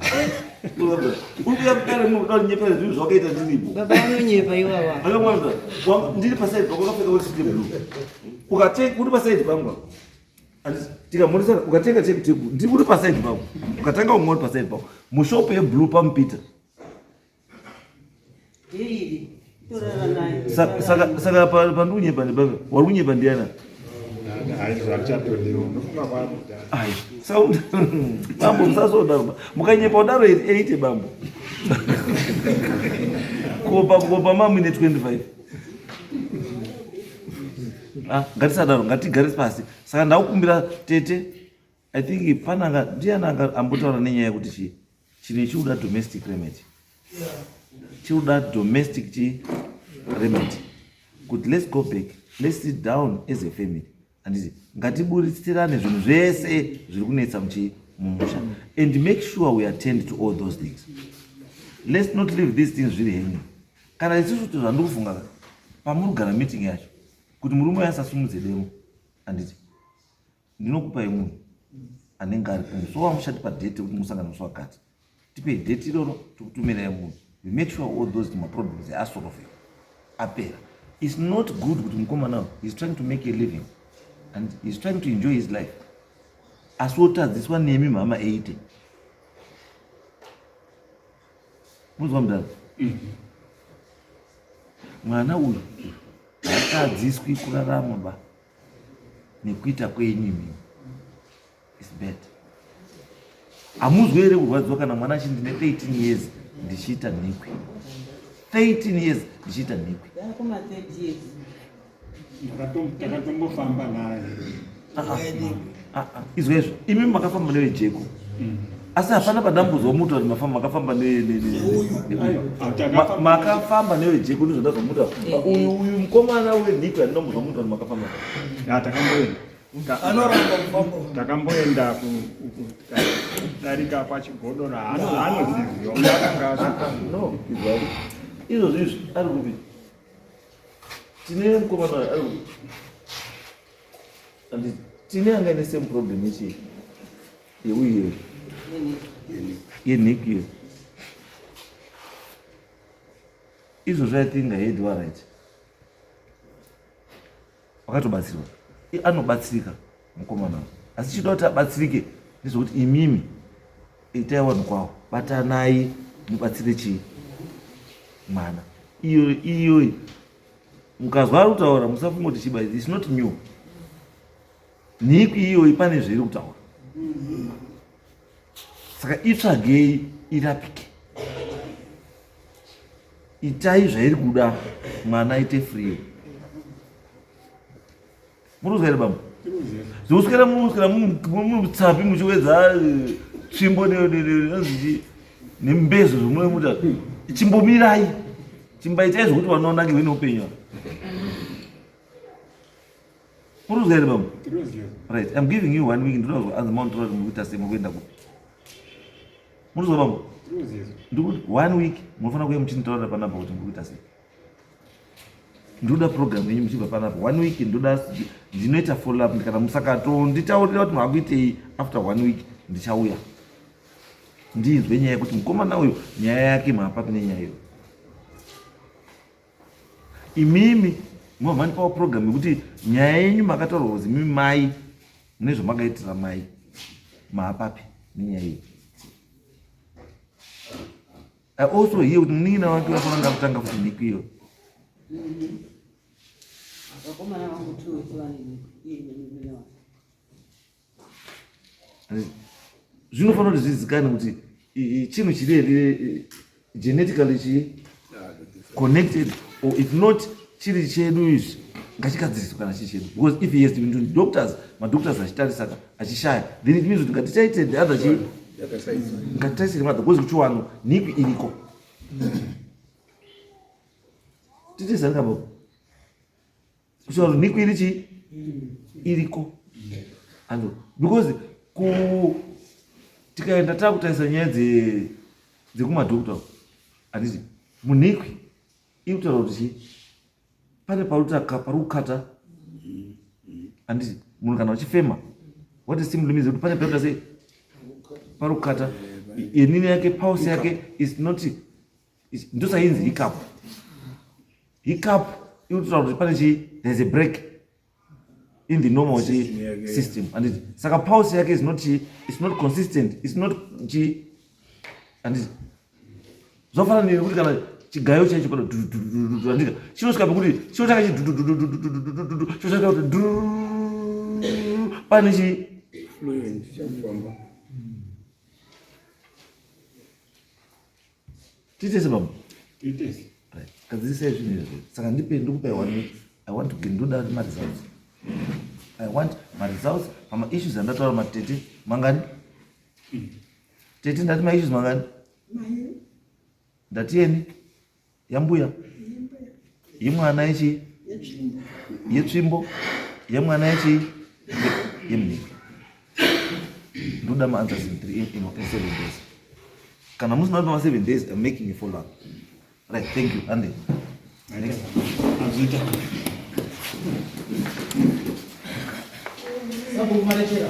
S2: uri kuya kudare munhu uda kunyepera zvinhu zvawakaita ndiripo ndiri paside pako wakapfeka wesite blue ukatenga uri paside pangu tikamhoresana ukatenga chekutegu ndiri uri paside pako ukatanga umwe uri paside pako mushopu yeblue pamupita saka pandikunyepa ndepapa wari kunyepa ndiyana bambo musasodaro mukanyepa kudaro 80 bambo kopa kopa mamuine 25 Ah, ngatisadaro ngatigare pasi saka ndakukumbira tete i think pananga ndiyani anga ambotaura nenyaya yekuti chii chine chikuda domestic remedy chikuda domestic chi remedy kuti let's go back let's sit down as a family handiti ngatiburitsirane zvinhu zvese zviri kunetsa muchi mumusha and make sure we attend to all those things let's not leave these things zviri hanging kana isusu to zvandiri kufunga ka pamuri kugara meeting yacho kuti murume uyo asasumudze demo handiti ndinokupai munhu anenge ari musi wamuchatipa date kuti musangana musi wakati tipei date iroro tikutumirai munhu we make sure all those maproblems asorovhewa apera its not good kuti mukomana is trying to make a living and is trying to enjoy his life asi wotadziswa nemi mhama 80 Munzwa mudhara? Mwana uyu haatadziswi kurarama ba nekuita kwenyu imimi. It's bad. Hamuzwi here kurwadziwa kana mwana achiti ndine 13 years ndichiita nhikwi. 13 years ndichiita nhikwi.
S3: Takatombofamba naye.
S2: Ah, ah. Ah, ah, izwa izvo imi makafamba nevejeko mm. asi hapana padambudzwa muta kuti mafamba makafamba makafamba nevejeko ndizvo ndazvamuta eh, uyu eh. uyu mukomana wenhiko yandinombozwa muta kuti makafamba
S3: takamboenda kudarika kwachigodora anoziviwa
S2: no izvozvo izvi ari kupi tine mukomana ari kupi And tine anga ine same problem yechi yeuye yenhiki iyo izvozvo i think ahead wa right wakatobatsirwa anobatsirika mukomana asi chida kuti abatsirike ndezvekuti imimi itai vanhu kwawo batanai Mubatsire chii mwana iyo iyoyi mukazwa ari kutaura musafunga kuti chiba its not new nhikwi iyoyi pane zvairi kutaura saka itsvagei irapike itai zvairi kuda mwana aite free Murikuzwa here bambo? Zvokuswera munoswera mutsapi muchiwedza eh, tsvimbo nembezo zvomunomuta. Chimbomirai. Chimbaitai zvokuti vanoonakirwe neupenyu. Murikuzwa here bambo? Right, I'm giving you one week ndinoda kuzwa anzi mauntora kuti mukuita sei mukuenda kupi. Murikuzwa bambo? Ndikuti one week munofanira kuuya muchinitaurira panapa kuti mukuita sei. Ndoda program yenyu muchibva panapa one week ndoda ndinoita follow up kana musakatonditaurira kuti makuitei after one week ndichauya ndinzwe nyaya yekuti mukomana uyu nyaya yake maapapi nenyaya iyo imimi mavanipawo program yekuti nyaya yenyu makataurwa kuzi imimi mai mune zvamakaitira mai maapapi nenyaya iyo I also hear kuti munin'ina wake wafanira kutanga kuti mhiko iyo.
S1: Vakomana vangu two vese vane mhiko iye nemunin'ina wake.
S2: Zvinofanira kuti zvizikanwe kuti chinhu chiri here genetically chi connected or if not chiri chedu izvi ngachigadziriswe kana chiri chedu because if he has been to doctors madoctors achitarisaka achishaya then it means kuti ngatichaite the other chii ngatitarisire mother because kuchiwano nhikwi iriko titezani kabo kuchiwano nhikwi iri chii iriko and because ku tikaenda takutarisa nyaya dzekumadoctor handiti munhikwi iri kutaura kuti chii pane parutaka pari kukata handiti munhu kana uchifema what is simply means kuti pane pakuita sei pari kukata inini yake pulse yake is not ndosainzi hiccup hiccup iri kutaura kuti pane chii there is a break in the normal chi system anditi saka pulse yake is not is not consistent is not chi anditi zvafanana nekuti kana chigayo chaicho pano andika chinosvika pekuti chinotanga chi chosvika kuti pane chi Tiite baba.
S3: Tiite.
S2: Right. Gadzirisai zvinhu izvi. Saka ndipe ndikupe one week. I want to get ndoda ma results. I want ma results pama issues andataura matete mangani? Tete ndati ma issues mangani? Ndati yeni? Yambuya? Yemwana yechi? Yetsvimbo? Yemwana yechi? Yemuniki. Ndoda ma answers in 3 in, in 7 days. Kana musina ma 7 days I'm making a follow up. Right, thank you. Andy. Next.
S3: Azvita.
S8: Sabhuku marechera.